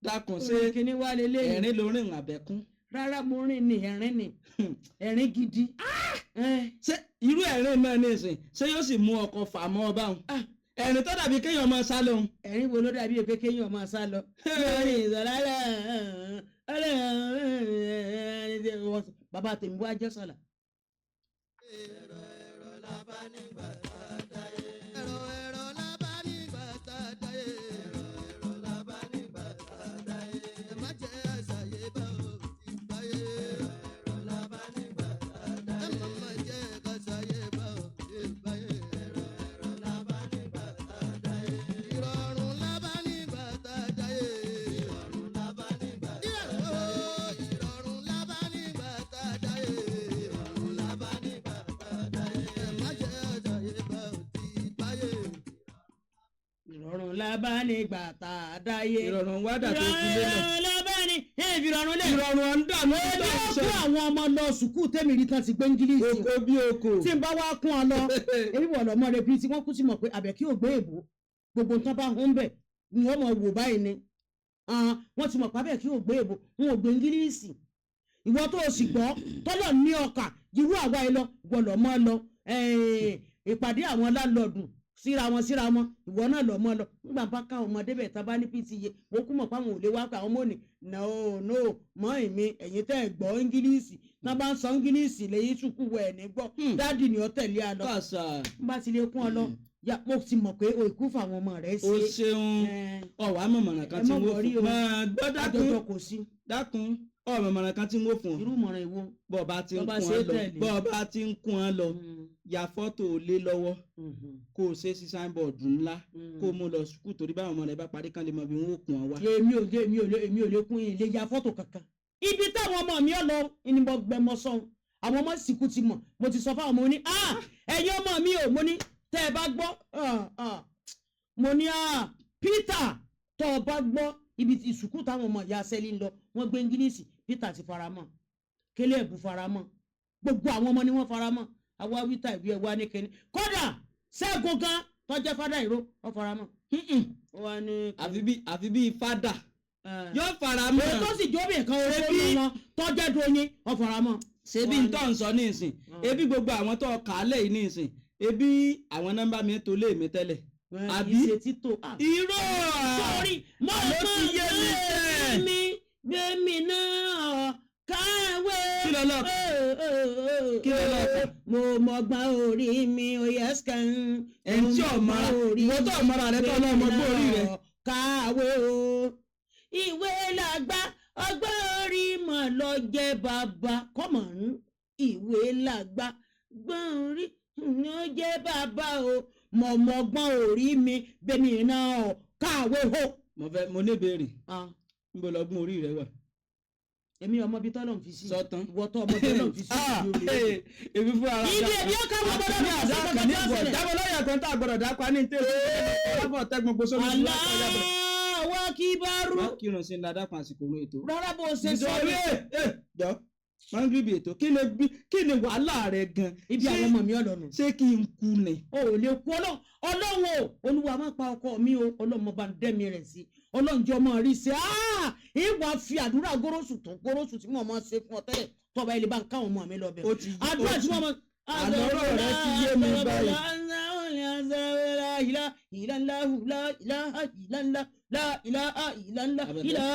Dákun, ṣé Orin kìíní wá lélẹ́yìn. ẹ̀rín lórin àbẹ̀kún? Rárá, mo rìn ní ẹ̀rín ni, ẹ̀rín gidi. Eh, Ṣé irú ẹ̀rín náà ní ìsìn, ṣé yóò sì mú ọkọ̀ fà mọ́ ọba òun? Ah. Ẹ̀rín tó dàbí kéèyàn máa sá lóhun. Ẹ̀rín wo ló dàbí pé kéèyàn máa sá lọ? Lórí ìsọ̀lá bàbá tèmi wá jẹ́ sọ̀lá. Ẹ̀rọ ẹ̀rọ la bá nígbà tá a dáyé. Ẹ̀rọ ẹ̀rọ la bá nígbà tá a dáyé. Ìrọ̀rùn la bá nígbà tá a dáyé. Ìrọ̀rùn wá dà tó fi lé lọ. Ìrọ̀rùn la bá ní ìrọ̀rùn lẹ̀. Ìrọ̀rùn ọ̀n dà ló ń Èmi tọ̀ ó sọ. kó àwọn ọmọ lọ sùkúù tẹ́mi rí tán ti gbé Ingilíìsì. Oko bí oko. Tí n bá wá kún ọ lọ, èmi wọ̀ lọ́mọ rẹ bíi tí wọ́n kú sí mọ̀ pé Àbẹ̀kí ò gbé èbó, gbogbo nǹkan bá hún bẹ̀ ni wọ́n mọ̀ wò báyìí ni. Ah, wọ́n ti mọ̀ pé Àbẹ̀kí ò gbé èbó, wọn ò gbé Ingilíìsì. Ìwọ tó o sì gbọ́ tọ́lọ̀ ní ọkà irú àwa yìí lọ, ìwọ lọ́ mọ́ lọ. Ìpàdé àwọn láńlọ́ọ̀dù síra wọn síra wọn, ìwọ náà lọ́ mọ́ lọ. Nígbà bá ká ọmọdé bẹ̀ tá bá ní PTA, mo kú mọ̀ páwọn ò lè wá pa àwọn ọmọ òní. No no, mọ́ èmi ẹ̀yin tẹ́ ẹ̀ gbọ́ Ingilíìsì, tá bá ń sọ Ingilíìsì lẹ́yìn sùkú wọ ẹ̀ ní gbọ́. Dádì ni ó tẹ̀lé a lọ. Kàṣà. N bá ti lè kún ọ lọ, ya mo ti mọ̀ pé òkú fáwọn ọmọ rẹ̀ O ṣe. ṣeun. Ọ̀wá mọ̀mọ̀ràn kan Ẹ tí má wọ́n wọrí fún o. ọ. Gbọ́ dákun. Àjọjọ kò sí. Dákun, ọ̀mọ̀mọ̀ràn kan tí wọ́n fún ọ. Irú ìmọ̀ràn ìwo? Bọ́ ọba ti ń Bọ́ bá kún ṣe ọ é lọ. tẹ̀lé. Bọ́ ọba ti ń kún ọ lọ. Ya fọ́tò lé lọ́wọ́. Kó o ṣe sí signboard ńlá. Kó o mú lọ sùkúù torí báwọn ọmọ rẹ bá parí kán lè mọ bí wọ́n ó kún ọ wá. Èmi ò lè kún ilé ya fọ́tò kankan. Ibi táwọn ọmọ mi ọ lọ ni mo gbẹmọ sọhun. Àwọn ọmọ sìnkú ti mọ̀, mo ti sọ fáwọn ọmọ ní, ah, ẹ̀yin ọmọ mi ò, mo ní tẹ́ ẹ bá gbọ́, ah, ah. Mo ní, ah, Peter, tọ́ ọ bá gbọ́ ibi ìsùkú táwọn ọmọ ìyá sẹ́lí ń lọ, wọ́n gbé Ingilíìsì, Peter ti faramọ́, Kélébù faramọ́, gbogbo àwọn ọmọ ni wọ́n faramọ́. Àwa wíta ìwé ẹ̀wá ní kẹ́ni, kódà Ṣẹ́gun gan tọ́jẹ́ fádà ìró ọ faramọ́. Wọ́n ní Àfi bí fádà. Yóò fara mọ́. Èyí tó sì jóbi nǹkan owó nínú wọn tọ́jẹ́ doyin ọ faramọ́. Ṣebí n tó ń sọ ní ìsìn, ebi gbogbo àwọn tó kà á lẹ́yìn ní ìsìn, ebi àwọn nọ́mbà mi tó lé mi tẹ́lẹ̀. Àbí Àbí? ṣe títò. Irọ́. Sórí mọ́ Ló ti yé mi sẹ́. mi gbé mi náà káwé. Kí ló lọ? Kí ló lọ kà? Mo mọ̀gbọ́n orí mi ò yẹ skan. Ẹn tí ò mọra, ìwọ tó mọra rẹ tó lọ́mọ gbọ́ orí rẹ. Káwé o. Ìwé làgbà ọgbọ́n orí mọ̀ lọ jẹ́ bàbá. Kọ́mọ̀ ń ìwé làgbà gbọ́n orí ni ó jẹ́ bàbá o. Mọ̀mọ́gbọ́n orí mi bẹ́mi náà ọ̀ káwé o. Mo fẹ́ mo ní ìbéèrè, níbo lọ́gbọ́n orí rẹ wà? Èmi ọmọ bíi tọ́lọ̀ ń fi sí. Sọ́tàn. Ìwọ tó ọmọ tọ́lọ̀ ń fi sí. Ah, èmi fún ara Ibi èmi ó káwọn ọmọ ní náà àdá sí kan ní kankan ìbọ̀ tí ó ṣẹlẹ̀. dábọ̀ lọ́yà kan tá a gbọ́dọ̀ dápa ní tẹ́lẹ̀ dábọ̀ tẹ́ gbogbo sórí ìlú Allahu Akbar. Má kírun sí ńlá dákun àsìkò òun ètò. Rárá bó ṣe sọ Nítorí ni. ẹ jọ mangribi ètò kí ni wàhálà rẹ gan? Ibi àwọn ọmọ mi ọlọ́nu. Ṣé kí n kú ni? O ò lè kú. Ọlọ́run Ọlọ́run o, Olúwa má pa ọkọ mi o, Ọlọ́run mo bá ń dẹ́mi rẹ̀ sí, Ọlọ́run jẹ́ ọmọ rí sí i. Ìwà fi àdúrà górósù tó górósù tí mo máa ṣe fún ọ tẹ́lẹ̀ tọ́ba ilé bá ń káwọn ọmọ mi lọ bẹ̀. Ó ti Àdúrà tí mo máa. Àlọ́rọ̀ rẹ ti yé mi báyìí.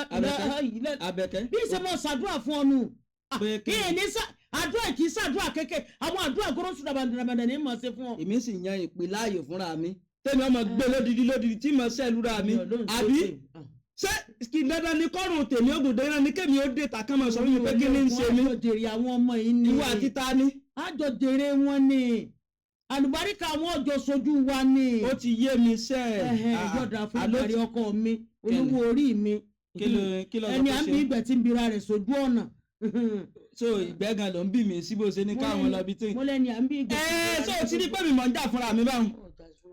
Àbẹ̀kẹ́. Bí ṣe mọ ṣàdúrà fún ọ nù. Pé Kí ni àdúrà kì í ṣàdúrà kéke, àwọn àdúrà górósù dàbàdàbàdà ní mọ̀ ṣe fún ọ. Èmi sì yan ìpè láàyò fúnra mi tẹ́mi ọmọ gbé lódìdí lódìdí tí mo ṣẹ́lúra mi, àbí ṣé kí dandan ni kọ́rùn tèmi ogun dandan ni kémi ó dé ta kán máa sọ fún mi pé kí ni ń ṣe mí? Àjọ jèrè àwọn ọmọ yìí ni. Ìwọ àti ta ni? Àjọ jèrè wọn ni, àlùbáríkà àwọn ọjọ́ sojú wa ni. Ó ti yé mi sẹ́ ẹ̀. Ẹhẹn, yọ̀dà fún ìdarí ọkọ mi, olówó orí mi. Kí ló sọ Ẹni pé à ń ṣe? bí ìgbẹ́ tí ń bira rẹ̀ sójú ọ̀nà. So ìgbẹ́ gan ló ń bì mí sí bó ṣe ní káwọn lọ bí tí. Mo lẹ́ni à ń bí ìgbẹ́ tí ń Ẹ bira ṣé rẹ̀ o ti rí pé mi mọ̀ ń jà fúnra mi báwọn?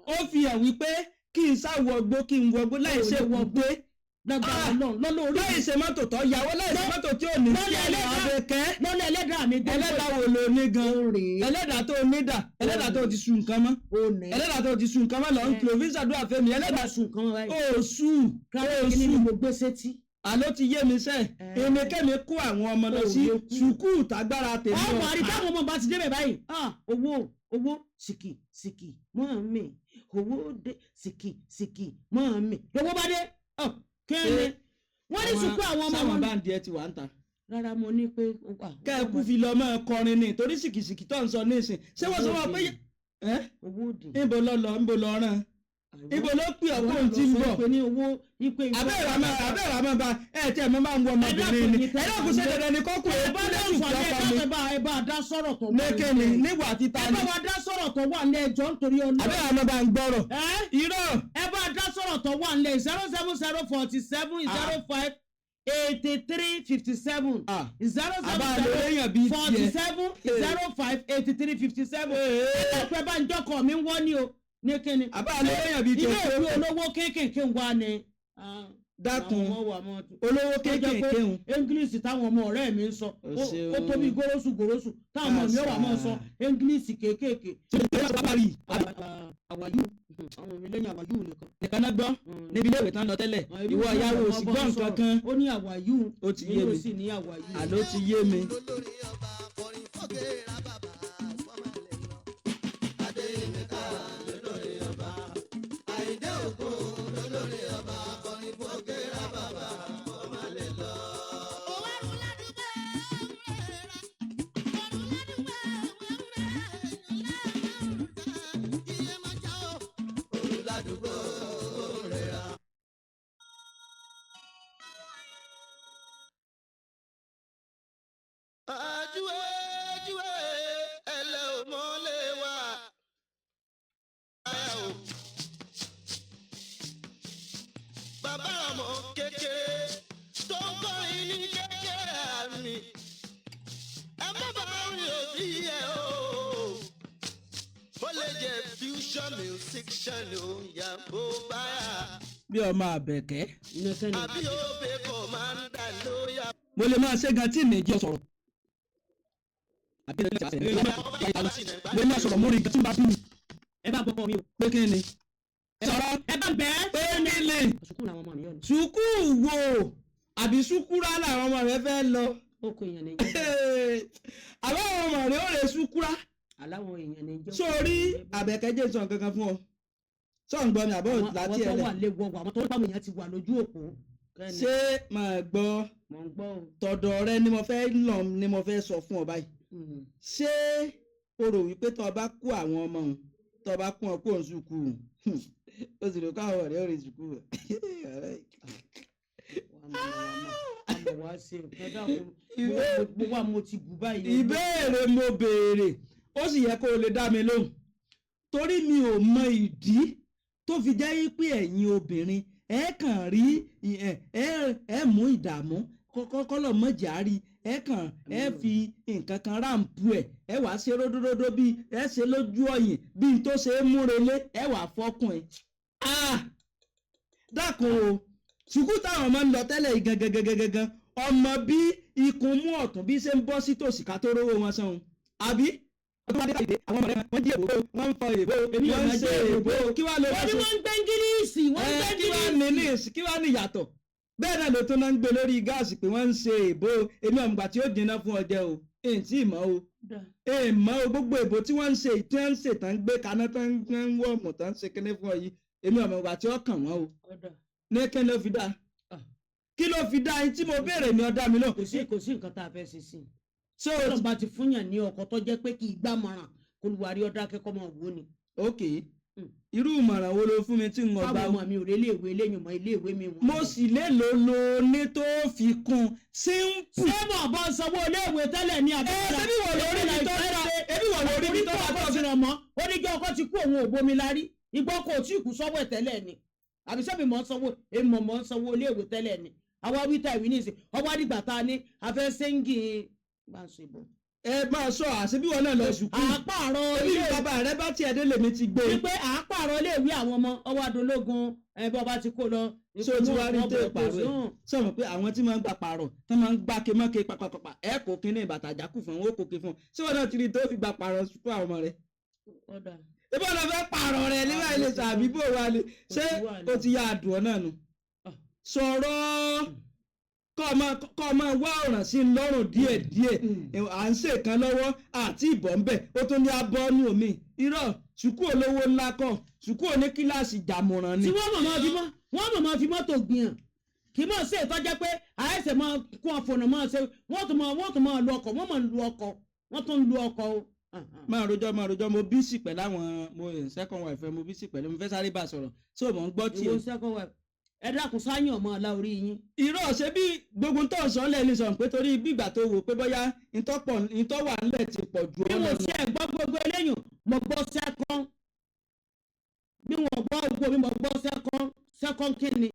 Ó fi hàn wípé kí n sá wọgbó, kí n wọgbó láì ṣe wọgbé Lágbára Ọlọ́run lọ́lọ́ orí láì ṣe mọ́tò tó yàwó, láì ṣe mọ́tò tí ò ní Lọ́lẹ̀ ẹlẹ́dàá. Àbẹ̀kẹ́. Lọ́lọ́ ẹlẹ́dàá mi gbé. Ẹlẹ́dàá wo ló ní gan? Ó rèé. Ẹlẹ́dàá tó ní dà? Ẹlẹ́dàá tó ti sun nǹkan mọ́? Ó ní. Ẹlẹ́dàá tó ti sun nǹkan mọ́ lọ ń kìlọ̀ fi ń ṣàdúrà fẹ́mi ẹlẹ́dàá. Sùn kan báyìí. Ó sùn, ó Kí ni sùn. mo gbé sétí? Àló ti yé mi sẹ́. Èmi kẹ́mi kó àwọn ọmọ lọ Ó sí lè kú. sùkúù tágbára tèmi Ọmọ ọ̀ka. àrí táwọn ọmọ bá ti débẹ̀ báyìí, ah, owó owó sìkì sìkì mọ́ mi, owó dé sìkì sìkì mọ́ mi, lówó bá dé. Ah, kẹ́ni wọ́n ní sùkú àwọn ọmọ Sáwọn wọn. báńdì ẹ ti wà ń ta. Rárá, mo ní pé ah, Kẹ́ẹ̀kú fi lọ máa kọrin ni torí sìkìsìkì tó ń sọ nísìn, ṣé wọ́n sọ wọn pé ẹ́ Owó òdì. Níbo lọ lọ, níbo lọ rán, níbo ló pè ọ́ kóun ti ń bọ̀? Pé ní owó ipe ìwọ. Abẹ́rẹ́ àmọ́ bá ẹ tí ẹ mọ́ máa ń wọ ọmọbìnrin ni ẹ dákun, ṣe dandan ni kọ́kùn Ẹ ẹ bá bá dá lẹ́sùn sọ̀rọ̀, kí ẹ ọkọ mi dákun, ẹ bá dá sọ̀rọ̀ tó wà lékè ni nílẹ̀. níwà títa Ẹ ni. bá wa dá sọ̀rọ̀ tó wà nílẹ̀, ẹjọ́ nítorí Ọlọ́run. Abẹ́rẹ́ àmọ́ bá ń gbọ́rọ̀. Ẹ́ Irọ́. Ẹ bá dá sọ̀rọ̀ tó wà nílẹ̀, 07047058357. Ah. Zero Àbá seven lè zero léèyàn bíi forty tiẹ̀. seven zero five eighty three fifty seven. Ẹ dákun, ẹ bá ń jọkọ̀ mi ń wọ́n ní o. Ní kíni? Àbá lè léèyàn bíi Ilé tiẹ̀. ìwé olówó kéékèèké wa ni. Dákun, Àwọn ọmọ wa mọ́ olówó tó jẹ́ pé kéékèèké ń. English táwọn ọmọ ọ̀rẹ́ mi ń sọ O ó ṣeun. tó bí gorosu gorosu táwọn ọmọ mi wà máa sọ English kéékèèké. Àwàyù, àwọn mi lẹ́yìn àwàyù nìkan. Nìkan náà gbọ́ níbi ilé ìwé tán lọ tẹ́lẹ̀. Ìwọ ìyàwó ò sì gbọ́ nǹkan kan. Ó ní àwàyù. Ó ti yé Èmi ò mi. sì ní àwàyù. Àló ti yé mi. Olórí ọba kọrin fọ́gẹ́rẹ́ bàbá fọ́mọlẹ̀ lọ. Adéyẹmíkà lólórí ọba. Àyìndé Ògún lólórí ọba kọrin fọ́gẹ́rẹ́ bàbá fọ́mọlẹ̀ lọ. Òru ládùúgbò rẹ̀ rà. Àjúwe júwe ẹlẹ́ ò mọ́lé wa. Ẹ o. Bàbá ọmọ kékeré tó ń kọrin ní kékeré àmì. Ẹ má bá rí òbí ẹ o. Ó lè jẹ́ fusion musician ó yà bó báyà. Bí ọmọ àbẹ̀kẹ́. Nìkan ni. Àbí òbí kò máa ń dà lóyà. Mo lè máa ṣe gan tí mi jẹ́ sọ̀rọ̀. Àbí mo lè máa sọ̀rọ̀ mórí gan tí n bá bí mi. Ẹ bá gbọ́ mi o. Pé kí ni? Sọ̀rọ̀. Ẹ bá bẹ́ẹ̀. Pé kí ni? Sùkúù làwọn ọmọ mi yọ̀ ni. Sùkúù wo? Àbí sùkúrá làwọn ọmọ rẹ fẹ́ lọ? Ó kó èèyàn ní jẹ́. Àbá àwọn ọmọ rẹ ó lè sùkúrá. Aláwọ̀ èèyàn ní jẹ́. Sórí àbẹ̀kẹ́ jẹ́ sọ nǹkan kan fún ọ. Sọ ń gbọ́ mi àbọ̀ Àwọn láti tó ẹ̀lẹ̀. wà lé wọ, àwọn tó báwọn èèyàn ti wà lójú òpó. Kẹ́ni. Ṣé máa gbọ́? Mò ń gbọ́ o. Tọ̀dọ̀ rẹ ni mo fẹ́ lọ ni mo fẹ́ sọ fún ọ báyìí. Ṣé o rò wípé tó o bá kó àwọn ọmọ òun, tó o bá kó wọn kó òun sùkúù, o sì rò kó àwọn ọ̀rẹ́ ò rí sùkúù? Àmọ̀ wá ṣe nǹkan dákun. Mo wá mo ti bù báyìí. Ìbéèrè mo béèrè, ó sì yẹ kó o lè dá mi lóhùn, torí mi ò mọ ìdí tó fi jẹ́ pé ẹ̀yin obìnrin ẹ kàn rí ẹ mú ìdààmú kọ́kọ́lọ̀ mọ̀jà rí, ẹ kàn ẹ fi nǹkan kan ráǹpù ẹ, ẹ wàá ṣe ródóródó bíi ẹ ṣe lójú ọ̀yìn bíi n tó ṣe é múrelé, ẹ wàá fọkùn ẹ. Ah! Dákun o, sùkúù táwọn ọmọ ń lọ tẹ́lẹ̀ yìí gangan gangan gangan, ọmọ bí ikùn mú ọ̀tún bí ṣe ń bọ́ sí tòsí ká tó rówó wọn san o, àbí ọdún adé káyìdé àwọn ọmọ rẹ wọ́n jí èbó, wọ́n ń fọ èbó, Èmi ò wọ́n ń máa ṣe jẹ́ èbó, kí wàá lọ Wọ́n ní wọ́n ń gbé Ingilíìsì, wọ́n ń gbé kí wàá Ingilíìsì. ní ní ìsìn, kí wàá ní ìyàtọ̀? Bẹ́ẹ̀ náà ló tún náà ń gbé lórí gáàsì pé wọ́n ń ṣe èbó. Èmi ọ̀mùgbà tí ó dínà fún ọjẹ́ o, èyí tí ì mọ̀ o, èèmọ̀ o. Gbogbo èbó tí wọ́n ń ṣe, tí wọ́n ń ṣe tán ń gbé kaná, tán ń wọ̀mù, tán ń ṣe kíní fún ọ yìí, èmi ọ̀mùgbà tí ó kàn wọ́n o. Ní kí ló fi dáa? Kí ló fi dáa yín tí mo béèrè mi ọ̀dà mi náà? Kò sí nǹkan tá a fẹ́ ṣe sí i. Ṣé o Tọ́lọ̀ bá ti fúnyàn ní ọkọ̀ tó jẹ́ pé kì í gbàmọ̀ràn, kó lu àrí ọ̀dà akẹ́kọ̀ọ́ máa wò ni. Ok, irú ìmọ̀ràn wo ló fún mi tí n ò gbà? Báwo ọmọ mi ò rí iléèwé eléyìí mọ́ iléèwé mi wọ́n. Mo sì lélo lo ní tó fi kún simple. Ṣé mo bọ́ sanwó iléèwé tẹ́lẹ̀ ní Ẹ àbúrò? ṣebí wọ̀ lórí mi tó dá, ẹbí wọ̀ lórí mi tó dá Ọkọ tó ti fi. ràn mọ́, ó ní kí ọkọ ti kú, òun ò bomi lárí, ìgbọ́ kò tí ì kú sọ́wọ́ ẹ̀ tẹ́lẹ̀ ni. Àbí sẹ́mi mọ̀ ń sanwó, èmi mọ̀ ń sanwó iléèwé tẹ́lẹ̀ ni? Àwa wíta ìwé ní ìsìn ọwọ́ àdìgbà tá a ní afẹ́ sẹ́ńgì bá ń sọ ìbọn. Ẹ máa sọ àṣebí wọn náà lọ sùkúù. Àpàrọ̀ Ẹbí ilé bàbá rẹ bá tiẹ̀ dé lèmi ti gbé. Wípé àpàrọ̀ iléèwé àwọn ọmọ ọwọ́ adológun ẹ bọ́ bá ti kó lọ. Ṣé o ti wá rí tó ìpàrọ̀ ẹ̀? Sọ̀rọ̀ pé àwọn tí máa ń gbà pààrọ̀ tó máa ń gbá kemọ́ke pàpàpàpà, ẹ kò kíní bàtà jákù fún wọn, ó kò kí fún wọn. Ṣé wọn náà ti rí tó fi gbà pààrọ̀ sùkúù àwọn ọmọ rẹ? Ebi wọn fẹ́ pààrọ̀ rẹ̀ nígbà ilé sàbí bò wá ni? Ṣé o ti ya àdùn ọ náà nu? Sọ̀rọ̀ kọ́ ọmọ wá ọ̀ràn sí i lọ́rùn díẹ̀díẹ̀. À ń ṣèkan lọ́wọ́ àti ìbọn ń bẹ̀, ó tún ní abọ́nú omi. Irọ́, sùkúù olówó ńlá kọ́, sùkúù oní kíláàsì jàmùràn ni. Tí wọ́n mọ̀ máa fi mọ́, wọ́n mọ̀ máa fi mọ́tò gbìyàn kì í mọ̀ sí ìtọ́jẹ́ pé àìsàn máa kún ọ̀fọ̀nà máa ṣe, wọ́n tún máa lu ọkọ̀, wọ́n máa lu ọkọ̀, wọ́n tún lu ọkọ̀ o. Máa rojọ́, máa rojọ́. Mo bísí pẹ̀lú àwọn mo second wife, mo bísí pẹ̀lú, mo fẹ́ sáré bá a sọ̀rọ̀ tí o mọ̀ ń gbọ́ tiẹ̀. Ìwọ second wife, ẹ dákun, sáyàn ọmọ ọlá orí yín. Irọ́, ṣe bí gbogbo tó ń sọ lẹ́nu sọ pé torí gbígbà tó wò pé bóyá ntọ́ wà ńlẹ̀ ti pọ̀ ju Bí ọ mo lọ. ṣe gbọ́ gbogbo eléyìn, mo gbọ́ second, bí wọ́n gbọ́ gbogbo mi, mo gbọ́ second. Second kí ni?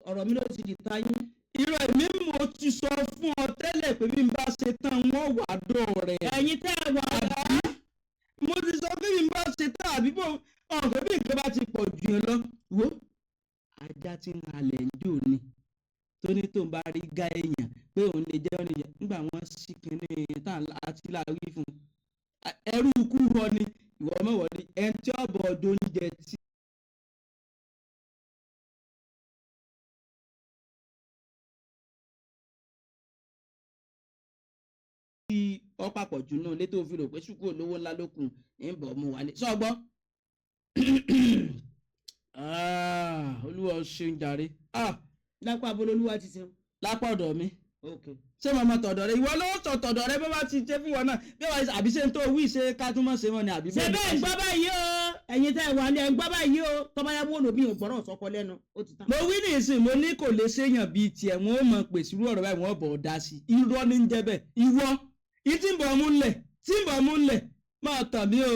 Ọ̀rọ̀ mi ló ti di táyé. Irọ́, èmi mo ti sọ fún ọ tẹ́lẹ̀ pé bí n bá ṣe tán wọ́n wà dọ̀ rẹ̀. Ẹ̀yin tẹ́ ẹ wà Mo ti sọ pé mi bá ṣe tá àbí bò ọ̀fẹ́ bí nǹkan bá ti pọ̀ jù yẹn lọ. Wo ajá tí ń halẹ̀ ń jò ni tó ní tó ń bá rí gá èèyàn pé òun lè jẹ́ oníyẹ nígbà wọ́n sì kínní tá àti láwí fún un. Ẹrú ikú họ ni ìwọ mọ̀wọ́ ni ẹni tí ọ̀bọ̀ ọdún oúnjẹ tí. Ọ̀pàpọ̀ jù náà létò òfin rò pé ṣùkú olówó ńlá ló kù ń bọ̀ mú wálé sọ́gbọ́. Olúwa ó ṣeun jàre. Ah, Lápá abololúwa ti ṣeun. Lápá ọ̀dọ̀ mi. Ok. Ṣé màmá tọ̀dọ̀ rẹ ìwọ ló sọ tọ̀dọ̀ rẹ bó bá ti ṣe fún wọn náà bí wọ́n àbí ṣe ń tó wí ṣe ká tún mọ̀ ṣe wọn ni àbí Ṣe bẹ́ẹ̀ ń gbọ́ báyìí o, ẹ̀yin tẹ́ ẹ wà ní ẹ̀ ń gbọ́ báyìí o, tọ́ba yá wọ́n lòmí ò gbọ́rọ̀ sọ́kọ lẹ́nu ó ti tán. Mo wí ní ìsìn, mo ní kò lè ṣèyàn bíi tiẹ̀, wọn ò mọ̀ pè sírú ọ̀rọ̀ báyìí, wọ́n bọ̀ ọ́ dá sí i. Irọ́ ní ń jẹ́ bẹ́ẹ̀. Ìwọ ìtì ń bọ̀ mú ńlẹ̀ tí ń bọ̀ mú ńlẹ̀ máa tàn mí o.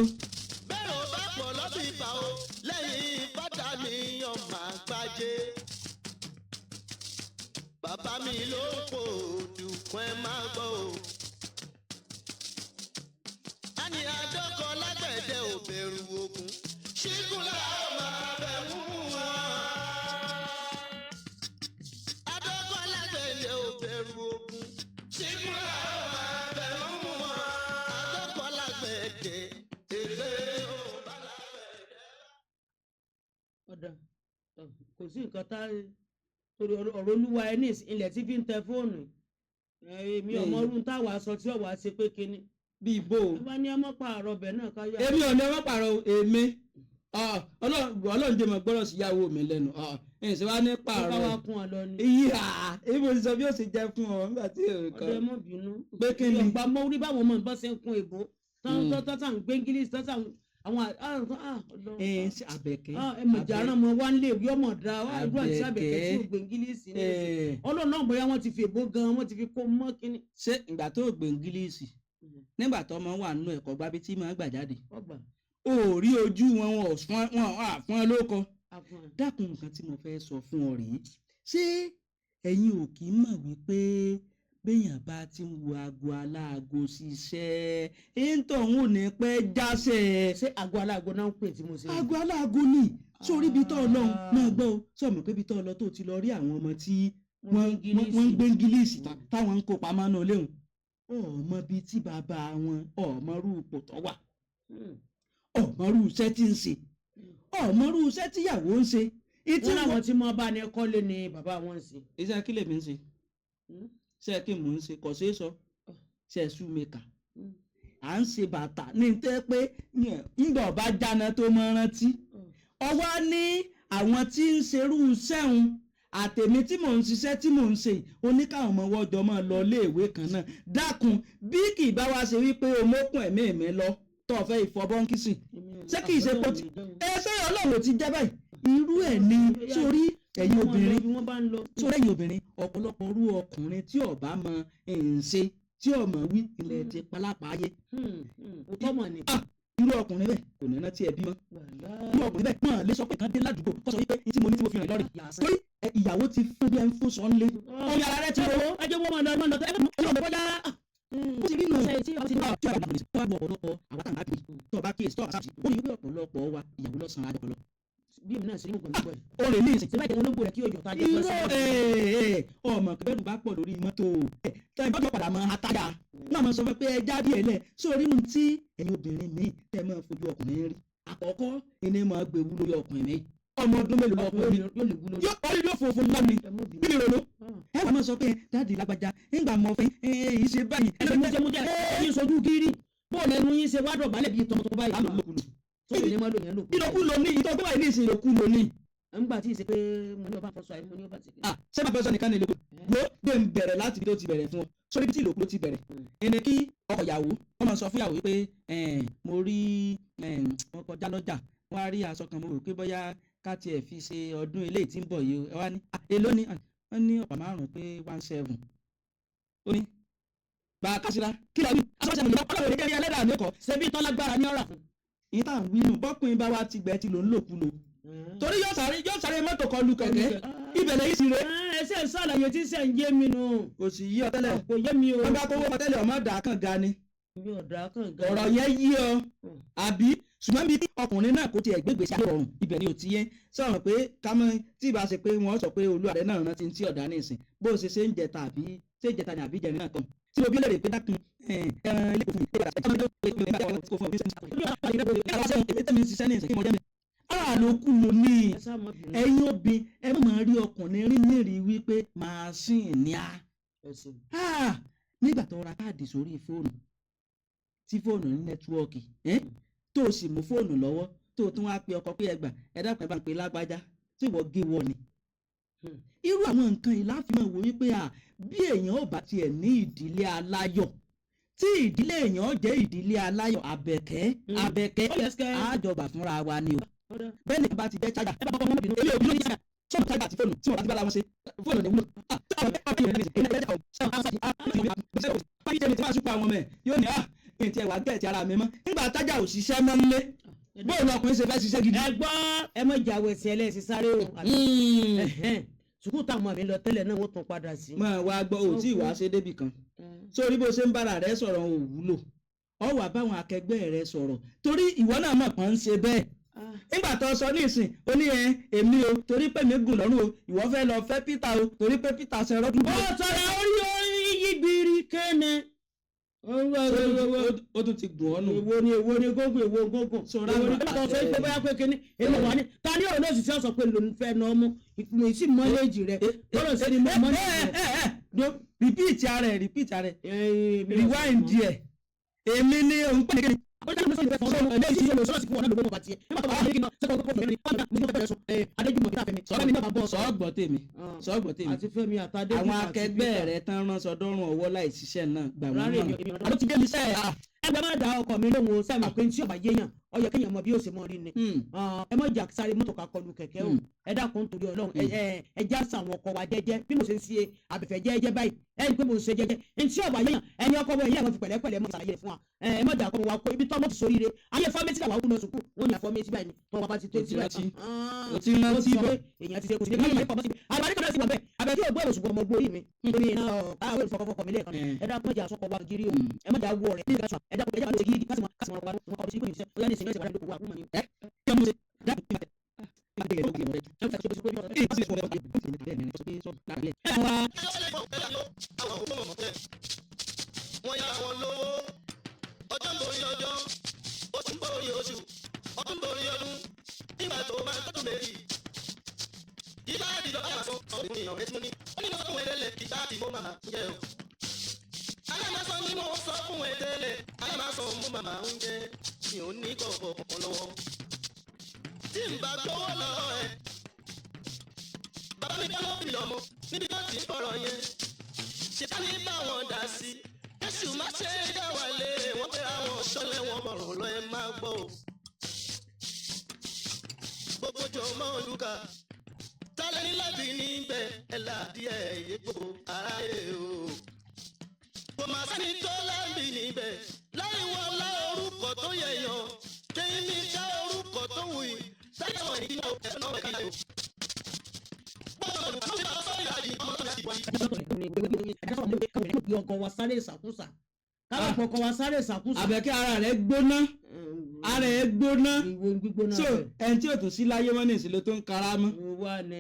Bẹ́ẹ̀ ò bá pọ̀ lọ́bìbà o, lẹ́yìn bàtà mi ọmọ àgbájé. Bàbá mi ló ń pò dùkún, ẹ máa gbọ́ o. A ní adọ́kọ lágbẹ̀dẹ ò bẹ̀rù ogun. Ṣígun làwọn máa bẹ̀ mú wọn. Adọ́kọ lágbẹ̀dẹ ò bẹ̀rù ogun. Ṣígun làwọn máa bẹ̀ mú wọn. Adọ́kọ lágbẹ̀dẹ ègbé ò bá lágbẹ̀dẹ. Ọ̀dà tọ̀, kò sí nǹkan tá torí ọ̀rọ̀ olúwa ẹ ní ilẹ̀ tí fi ń tẹ fóònù. Èmi ọmọ ọdún táwa sọ tí ọ̀wá ṣe pé kinní. Bíi bó o. Tó bá ní ọmọ pààrọ̀ ọbẹ̀ náà ká yá. Èmi ò ní ọmọ pààrọ̀ o, èmi Ọlọ́run jẹ́ mọ̀ gbọ́dọ̀ sí ìyàwó mi lẹ́nu ẹ̀yìn sí wa ní Ká pààrọ̀ wá kún ọ lọ ni. Ìyá èmi ò sì sọ bí ó ṣe jẹ́ fún ọ nígbà tí èrò Ọ̀dọ̀ kan ẹ mọ̀ bínú. Pé kí ni? Ìyọ̀gbà mọ orí báwọn ọmọ ìbọn ṣe ń kun èbó. Tán tán ń gbé English tán tán àwọn Ọlọ́run. Ẹ ṣe Àbẹ̀kẹ́. Ẹ mọ̀ jà rán mọ wá nílé ìwé ọmọ dá wá ìlú àti Àbẹ̀kẹ́ tí ò gbé English ní ìsìn. Ọlọ́run náà bóyá wọ́n ti fi èbó gan, wọ́n ti fi kó mọ́ kínní. Ṣé ìgbà tó gbé Ingilíìsì nígbà tó ọmọ wà nínú ẹ̀kọ́ gbábí tí màá gbà jáde Ọgbà. O ò rí ojú wọn, wọn ò fún wọn à fún ẹ lóko. Àfọ̀n. Dákun, nǹkan tí mo fẹ́ sọ fún ọ rèé. Ṣé ẹ̀yin ò kì í mọ̀ wípé béèyàn bá ti ń wo aago aláago ṣiṣẹ́ ẹ̀ńtọ̀ ń ò ní pẹ́ jáṣẹ́? Ṣé àgọ́ aláàgọ́ náà ń pè tí mo ṣe? Aago aláago ni. Sórí ibi tó lọ náà gbọ́ o, sọ mọ̀ pé ibi tó lọ tó ti lọ rí àwọn ọmọ tí wọ́n ń gbé Ingilíìsì táwọn ń kó pamọ́ náà léwu, ọmọ bíi tí bàbá wọn, ọmọ rú ipò tó wà, ọmọ rú iṣẹ́ tí ń ṣe, ọmọ rú iṣẹ́ tíyàwó ń ṣe. Ìtí Wọ́n láwọn tí wọ́n bá ní kọ́lé ni bàbá wọn ń ṣe. Iṣẹ́ kí lèmi ń ṣe? Iṣẹ́ kí mò ń ṣe kò ṣeé sọ. Ṣe ṣúmẹ́kà à ń ṣe bàtà ní tẹ́ pé ńgbà ọba jáná tó mọ rántí ọwọ́ ní àwọn tí ń ṣerú sẹ́hun àtèmi tí mò ń ṣiṣẹ́ tí mò ń ṣe yìí, oníkàwọn ọmọ wọ́jọ́ máa lọ iléèwé kan náà. Dákun, bí kì í bá wá ṣe wípé o mókun ẹ̀mí mi lọ tó o fẹ́ ìfọbọ́nkìsì, ṣé kì í ṣe pé ẹ ṣé Ọlọ́run ò ti jẹ́ báyìí? Irú ẹ̀ ni sórí ẹ̀yin obìnrin Bí wọ́n bá ń lọ. Sórí ẹ̀yin obìnrin, ọ̀pọ̀lọpọ̀ orú ọkùnrin tí ọba mọ ǹṣe tí ọmọ wí ilẹ̀ ti palápa ayé. Òótọ́ mọ̀ ni. Ah, irú ọkùnrin bẹ́ẹ̀ kò ní rántí ẹbí mọ́. Irú ọkùnrin bẹ́ẹ̀ wọ́n lè sọ pé kan dé ládùúgbò kó sọ wípé tí mo ní tí mo fi rìn lọ́rì torí ìyàwó ti fún bí ẹ ń fún sọ ńlé omi ara rẹ ti Ẹ ro. wo, ẹ jẹ́ wọ́n máa lọ, ẹ máa lọ, ẹ máa lọ bọ́lá. Ó ti rí nù. Ṣe tí ọ ti Tí ọba tó bá gbọ́ ọ̀pọ̀lọpọ̀ àwọn táwọn àbí tó bá kíyèsí tó bá sáàsì, ó ní wípé ọ̀pọ̀lọpọ̀ wa ìyàwó lọ́sàn-án àjọpọ̀. Bí èmi náà ṣe ní gbogbo ẹ̀. Ó rè ní ìsìn. Ṣé báyìí tẹ̀wọ́n olóńgbò rẹ̀ kí òjò tá a jẹ́ Irọ́ ọmọ bẹ́rù bá pọ̀ lórí mọ́tò ẹ̀ tẹ́ ẹ bá padà mọ atájà náà mọ sọ fún pé ẹ jáde ẹ lẹ̀ sórí nu tí ẹ̀yin obìnrin míì tẹ́ máa fojú ọkùnrin rí. Àkọ́kọ́ ẹni máa gbèwú lórí ọkùnrin mi, ọmọ ọdún mélòó lọkùnrin mi? Yóò lè wúlò. Yóò ọrí yóò funfun lọ́mi kí ni ronú ẹ wà máa sọ pé dáàdi lágbájá ńgbà mọ fẹ́ ẹ yìí ṣe báyìí. Ẹ mú jẹ mú jẹ yín sojú kiri bóòlù ẹnu yín ṣe wá dọ̀bálẹ̀ bíi tọmọtọmọ báyìí. Àlọ́ lòkulù. Tó lè má lò yẹn lò. Ìlòkulò ní ìtọ́jú báyìí ní ìsìn ìlòkulò ní. Ńgbà tí ì ṣe pé mo ní ọba fọṣọ àyè mo ní ọba ti. Ah, ṣé bàbá sọ nìkan ní ìlòkulò ló gbé ń bẹ̀rẹ̀ láti ibi tó ti bẹ̀rẹ̀ fún ọ sórí ibi tí ìlòkulò ti bẹ̀rẹ̀ ẹni kí ọkọ ìyàwó wọ́n máa sọ fún ìyàwó wípé mo rí mo kọjá lọ́jà, wọ́n á rí aṣọ kan, mo rò pé bóyá ká tiẹ̀ fi ṣe ọdún eléyìí tí ń bọ̀ yìí o. Ẹ wá ní "Ah, èló ni?" Ah, wọ́n ní ọ̀pá márùn-ún pé 17. Ó ní bá a kásíra kí lọ wí aṣọ ṣe mọ̀lẹ́ ọlọ́run ní kẹ́rin ẹlẹ́dàá mi kọ́. Ṣebí tọ́lágbára ní ọ̀rà fún. Ìyẹn tá à ń wí nù, bọ́kùnrin bá wa ti gbẹ ti lò ń lòkulò torí yóò sáré mọ́tò kọlu kẹ̀kẹ́ ibẹ̀ lẹ́yìn sí re. Ẹ ṣe ń sàlàyé tí ṣe ń yé mi nù. Kò sì yí ọ tẹ́lẹ̀. Kò yé mi o. Wọ́n bá kówó ọ tẹ́lẹ̀, ọmọ dà kàn ga ni. Mi ò dá kànga. Ọ̀rọ̀ yẹn yí ọ àbí? Ṣùgbọ́n bí ọkùnrin náà kò tiẹ̀ gbégbèsè àlọ́ ọ̀run, ibẹ̀ ni ò ti yé sọ̀rọ̀ pé kámọ́ tí ìbá ṣe pé wọ́n sọ pé olúwa rẹ̀ náà rántí tí ọ̀dà ní ìsìn bó ṣe ṣe ń jẹta àbí ṣé ìjẹta ni àbí jẹrin náà kan tí mo bí lè rè pé dákun ẹran ilé kò fún mi pé kò fún mi. Ara ló kú ló ní. Ẹ sá má bínú. Ẹ̀yin obìn, ẹ má máa rí ọkùnrin rí nírìí wípé màá sìn ní a. Ẹ ṣeun. Ah, nígbà tó ra káàdì sórí fóònù tí fóònù ní network tó o sì mú fóònù lọ́wọ́, tó o tún wá pe ọkọ pé ẹgbà, ẹ dákun, ẹ bá ń pe lágbájá tí ìwọ gé wọ ni. Irú àwọn nǹkan yìí láfi máa wò wípé à bí èèyàn ò bá tiẹ̀ ní ìdílé aláyọ̀, tí ìdílé èèyàn jẹ́ ìdílé aláyọ̀, Àbẹ̀kẹ́, Àbẹ̀kẹ́, àjọgbà fúnra wa ni o. Bẹ́ẹ̀ ni bá ti jẹ́ chájà, ẹ bá bọ́ ọmọ bínú, èmi ò bínú ní chájà sọ́ọ̀bù, chájà àti fóònù tí wọ́n bá ti bára wọn ṣe, fóònù ní wúlò. Yóò ní kí n tiẹ̀ wá gẹ̀ẹ́tì ara mi mọ́ nígbà tájà ò ṣiṣẹ́ mọ́ nílé, bóòlù ọkùnrin ṣe fẹ́ ṣiṣẹ́ gidi. Ẹ gbọ́, ẹ mọ̀ jàwé sí ẹlẹ́sìn sáré o. Sùkúù táwọn ọmọ mi lọ tẹ́lẹ̀ náà, wọ́n tún padà sí. Máa wá gbọ́, ò tí ì wá ṣe débì kan sórí bó ṣe ń bára rẹ sọ̀rọ̀ ò wúlò. Ọ wà báwọn akẹgbẹ́ rẹ sọ̀rọ̀ torí ìwọ náà mọ̀ pọ́n ń ṣe bẹ́ẹ̀. Nígbà tó sọ ní ìsìn, ó ní ẹ èmi o torí pé mi gùn lọ́rùn o, ìwọ fẹ́ lọ fẹ́ Peter o torí pé Peter ṣe rọ́dún. Ó sọ̀rọ̀ orí orí yí gbiri kéne. Ó tún ti gùn ọ́ nù. Èwo ni, èwo ni gógùn, èwo gógùn? Sọ̀rọ̀ Èwo ni àwọn tó sọ pé bóyá pé kíní èmi wà ní ta ní ọ̀rọ̀ náà sì sọ pé lòun fẹ́ nà ọmú ìpinnu sí mọ́lẹ́jì rẹ̀ bọ́lọ̀ sí ni mọ́lẹ́jì rẹ̀. Repeat ara ẹ̀, repeat ara ẹ̀, rewind díẹ̀. Èmi ni òun pè ní kíni. Sọ́ọ̀gbọ́ tèmi, sọ́ọ̀gbọ́ tèmi. Àti Fẹ́mi àtàdé. Àwọn akẹgbẹ́ rẹ̀ tán rán sọdọ́rùn ọwọ́ láì ṣiṣẹ́ náà gbà wọ́n Rárá, náà. èmi Àló ti dé mi sẹ́ẹ̀. Ẹgbẹ́ má da ọkọ̀ mi lóhùn o, sẹ́mi pé tí ọba yéèyàn ọyọ kéèyàn mọ bí ó ṣe mọ rí ni. Ẹ má jà sáré mọ́tò ká kọlu kẹ̀kẹ́ o. Ẹ dákun nítorí Ọlọ́run, ẹ já sàwọn ọkọ̀ wa jẹ́jẹ́ bí mo ṣe ń ṣe àbẹ̀fẹ̀ jẹ́jẹ́ báyìí. Ẹ rí i pé mo ń ṣe jẹ́jẹ́ ntí ọba yéèyàn ẹni ọkọ̀ wọ ẹ̀yìn àwọn fi pẹ̀lẹ́pẹ̀lẹ́ mọ̀ ṣàlàyé fún wa. Ẹ má jà kọ́ wa kó ibi tọ́mọ̀ ti sóríire ayé fámẹ́sì làwọn kú lọ sùkúù wọn ní àfọ́mẹ́sì báyìí ni tọ́wọ́ bá ti tó O ti ti rántí. báyìí. O ti rántí Ó sọ bọ̀. pé èèyàn ti ṣe kò sí ní káyọ̀ kọ́ síbi àbárí kan náà sì wà bẹ́ẹ̀ àbẹ̀ tí ògbó èrò ṣùgbọ́n ọmọ gbórí mi nítorí iná àwọn èrò fọkànfọkàn mi lẹ́ẹ̀kan. Ẹ dákun, ẹ jẹ́ àsọkọ̀ wa gírí o. Ẹ má jà wọ rẹ̀ ní ìgbà sọ. Ẹ dákun, ẹ jẹ́ àlọ́ gírí kásìmọ̀ kásìmọ̀ wa wọn kọ́ sí kò ní sẹ́ ó yá ní ìsìn mẹ́sẹ̀ wà lóko wa kú mọ̀ ní. Kí ọmọ ṣe dákun kí n bá Wọ́n yá wọn lówó, ọjọ́ ń borí ọjọ́, oṣù ń borí oṣù, ọdún ń borí ọdún. Nígbà tó máa tọ́jú méjì ìbá àdìjọ bá sọ ọkùnrin èèyàn retí ní ó ní mo sọ fún ẹ tẹ́lẹ̀ ìbá àti mo máa ń jẹ o. Alámasọ ni mo sọ fún ẹ tẹ́lẹ̀, alámasọ mo máa ń jẹ, mi ò ní kọ̀ọ̀kan kan lọ́wọ́ tí n bá gbowó lọ́wọ́ ẹ. Bàbá mi kọ́ ló fi lọ́mọ níbi tó ti ń fọ̀rọ̀ yẹn, ṣètàní bá wọn dà sí, Jésù má ṣe é dá wà lé wọn pé àwọn ṣọlẹ̀ wọn mọ̀rùn lọ. Ẹ máa gbọ́ o. Gbogbo jọ mọ́ olùkà tálẹ́ ní lábì níbẹ̀ ẹ̀ là díẹ̀ yé gbogbo aráyé o. Kò má sẹ́ni tó lábì níbẹ̀ láì wọ́n lá orúkọ tó yẹ yàn kéyìn ní ká orúkọ tó wù yìí sáyẹn wọ̀nyí ní ọ̀pẹ̀ náà ẹ̀ka yìí. Gbogbo olùkọ́ ti bá sọ́yà yìí ọmọ tó ti wáyé. Ọkọ̀ wa sáré ìsàkúsà káwọn ọkọ̀ wa sáré ìsàkúsà. Àbẹ̀kẹ́, ara rẹ̀ gbóná, ara ẹ̀ gbóná. Ìwo gbígbóná So rẹ̀. ẹni tí ò tún sí láyé mọ́ ní ìsìlẹ̀ tó ń kara mọ́. Wà ní.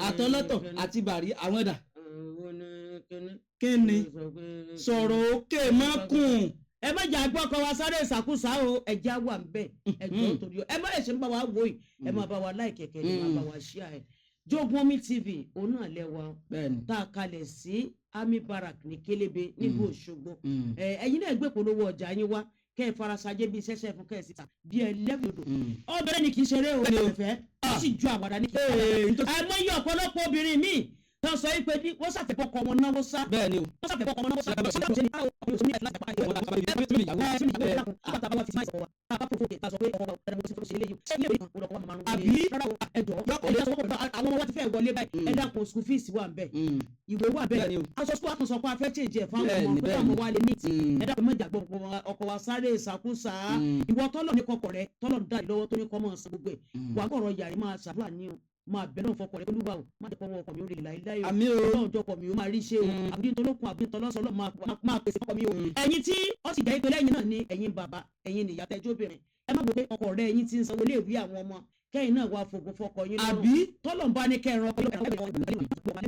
Àtọlọ́tọ̀ àti bàrí àwọn ẹ̀dà. Ìwo ní kíní. Kí ni sọ̀rọ̀ òkè mọ́kùn. Ẹ má jà gbọ́ ọkọ̀ wa sáré ìsàkúsà o. Ẹja wà ń bẹ̀, ẹjọ́ torí ẹ má ẹ̀ṣẹ̀ ń bá wa wò yìí, ẹ má bá wa láì kẹ̀kẹ́ ẹ má bá wa ṣíà ẹ̀. Jogun Omi TV òun náà lẹ́wà Bẹ́ẹ̀ni. tá a kalẹ̀ sí Army Barrack ní Kélébé nílùú Òṣogbo. Ẹ̀yin náà gbé polówó ọjà yín wá kẹ́ ẹ farasajé bíi sẹ́sẹ́ fún kẹ́ ẹ síta bí ẹ lẹ́gbẹ̀dọ̀. Obìnrin ni kì í ṣeré o, ẹ̀fẹ́ ó sì ju àwàdà ní kì í ṣeré. Àìmọye ọ̀pọ̀lọpọ̀ obìnrin míì tó sọ yìí pé wọ́n ṣàfẹ́bọ́kọ wọn náwó sá, Bẹ́ẹ̀ni o. wọ́n ṣàfẹ́bọ́kọ wọn náwó sá. Àbí àwọn ọmọ wa ti fẹ́ wọlé báyìí, ẹ dákun, school fees wà ń bẹ̀, ìwé wà bẹ́ẹ̀, aṣọ school àtúnṣe ọkọ afẹ́ change ẹ̀ fáwọn ọmọ pé káwọn ọmọ wa lè ní. Ẹ dákun, mọ̀jà gbọ́ ọkọ̀ wa sáré ìsàkúsà. Ìwọ tọ́lọ̀ ní kọkọ̀ rẹ, tọ́lọ̀ ń dá lọ́wọ́ tó ní kọ́ mọ̀ san gbogbo ẹ̀ wà á kọ̀rọ̀ yàrá máa ṣàdúrà ní o. Máa bẹ̀ náà fọkọ rẹ, Olúwa o, má jẹ́ kọ́wọ́ ọkọ mi ó rè láéláé o. Àmín o. Ọlọ́run jọkọ̀ mi ó máa rí ṣe o. Àbí tolókun àbí tọlọ́sọ, Ọlọ́run máa pèsè fọkọ mi o. Ẹ̀yin tí ó sì jẹ́ ìpínlẹ̀ ẹ̀yin náà ni ẹ̀yin bàbá, ẹ̀yin nìyá tẹ́jú obìnrin, ẹ má gbọ́ pé ọkọ rẹ ẹ̀yin ti ń sanwó iléèwé àwọn ọmọ, kẹ́yìn náà wàá fògùn fọkọ yín lọ́rùn. Àbí? Tọ́lọ̀ ń bá ní kẹrin ọkọ yóò.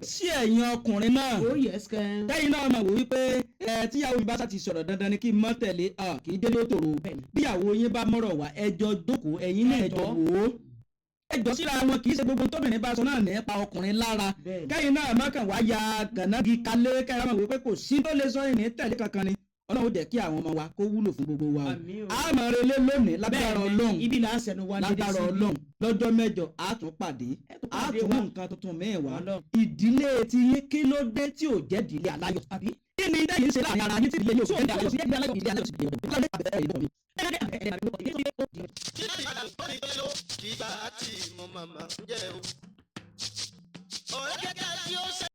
Sí ẹ̀yin ọkùnrin náà, Oh yes, kẹ́. tẹ́yìn náà mọ̀ wò wípé ẹ tíyàwó mi bá sá ti sọ̀rọ̀, dandan ni kí n mọ́ tẹ̀lé, kì í délé tòrò. Bíyàwó yín bá mọ̀rọ̀ wá, ẹjọ́ jókòó, ẹ̀yin náà ẹjọ́ wò ó, ẹjọ́ síra wọn. Kì í ṣe gbogbo tóbìnrin bá sọ náà nípa ọkùnrin lára. Kẹ́yìn náà mọ́kàn wá ya gànági kalẹ̀, kẹ́yìn náà wò pé kò sí tó lè sọ ìní tẹ̀lé kankan ni. Ọlọ́run jẹ́ kí àwọn ọmọ wa kó wúlò fún gbogbo wa o. Àmín o. A máa relé lónìí lágbára Ọlọ́run. Ibi là á sẹnu wa dédé Lágbára sí. Ọlọ́run, lọ́jọ́ 8 a tún pàdé. Ẹ tún A pàdé tún wa. mú nǹkan tuntun míì wá. Ọlọ́run. Ìdílé ti yín, kí ló dé tí ò jẹ́ ìdílé aláyọ̀? Àbí? Kí ni dẹ́yìn ṣe láàrin ara yín tí ìdílé yóò sọ ìdílé aláyọ̀ sí ìdílé aláyọ̀, ìdílé aláyọ̀ sí ìdílé aláyọ̀? Kí bá a ti mọ màmá ń jẹ́ o. Ọ̀rẹ́ kẹta tí ó ṣe.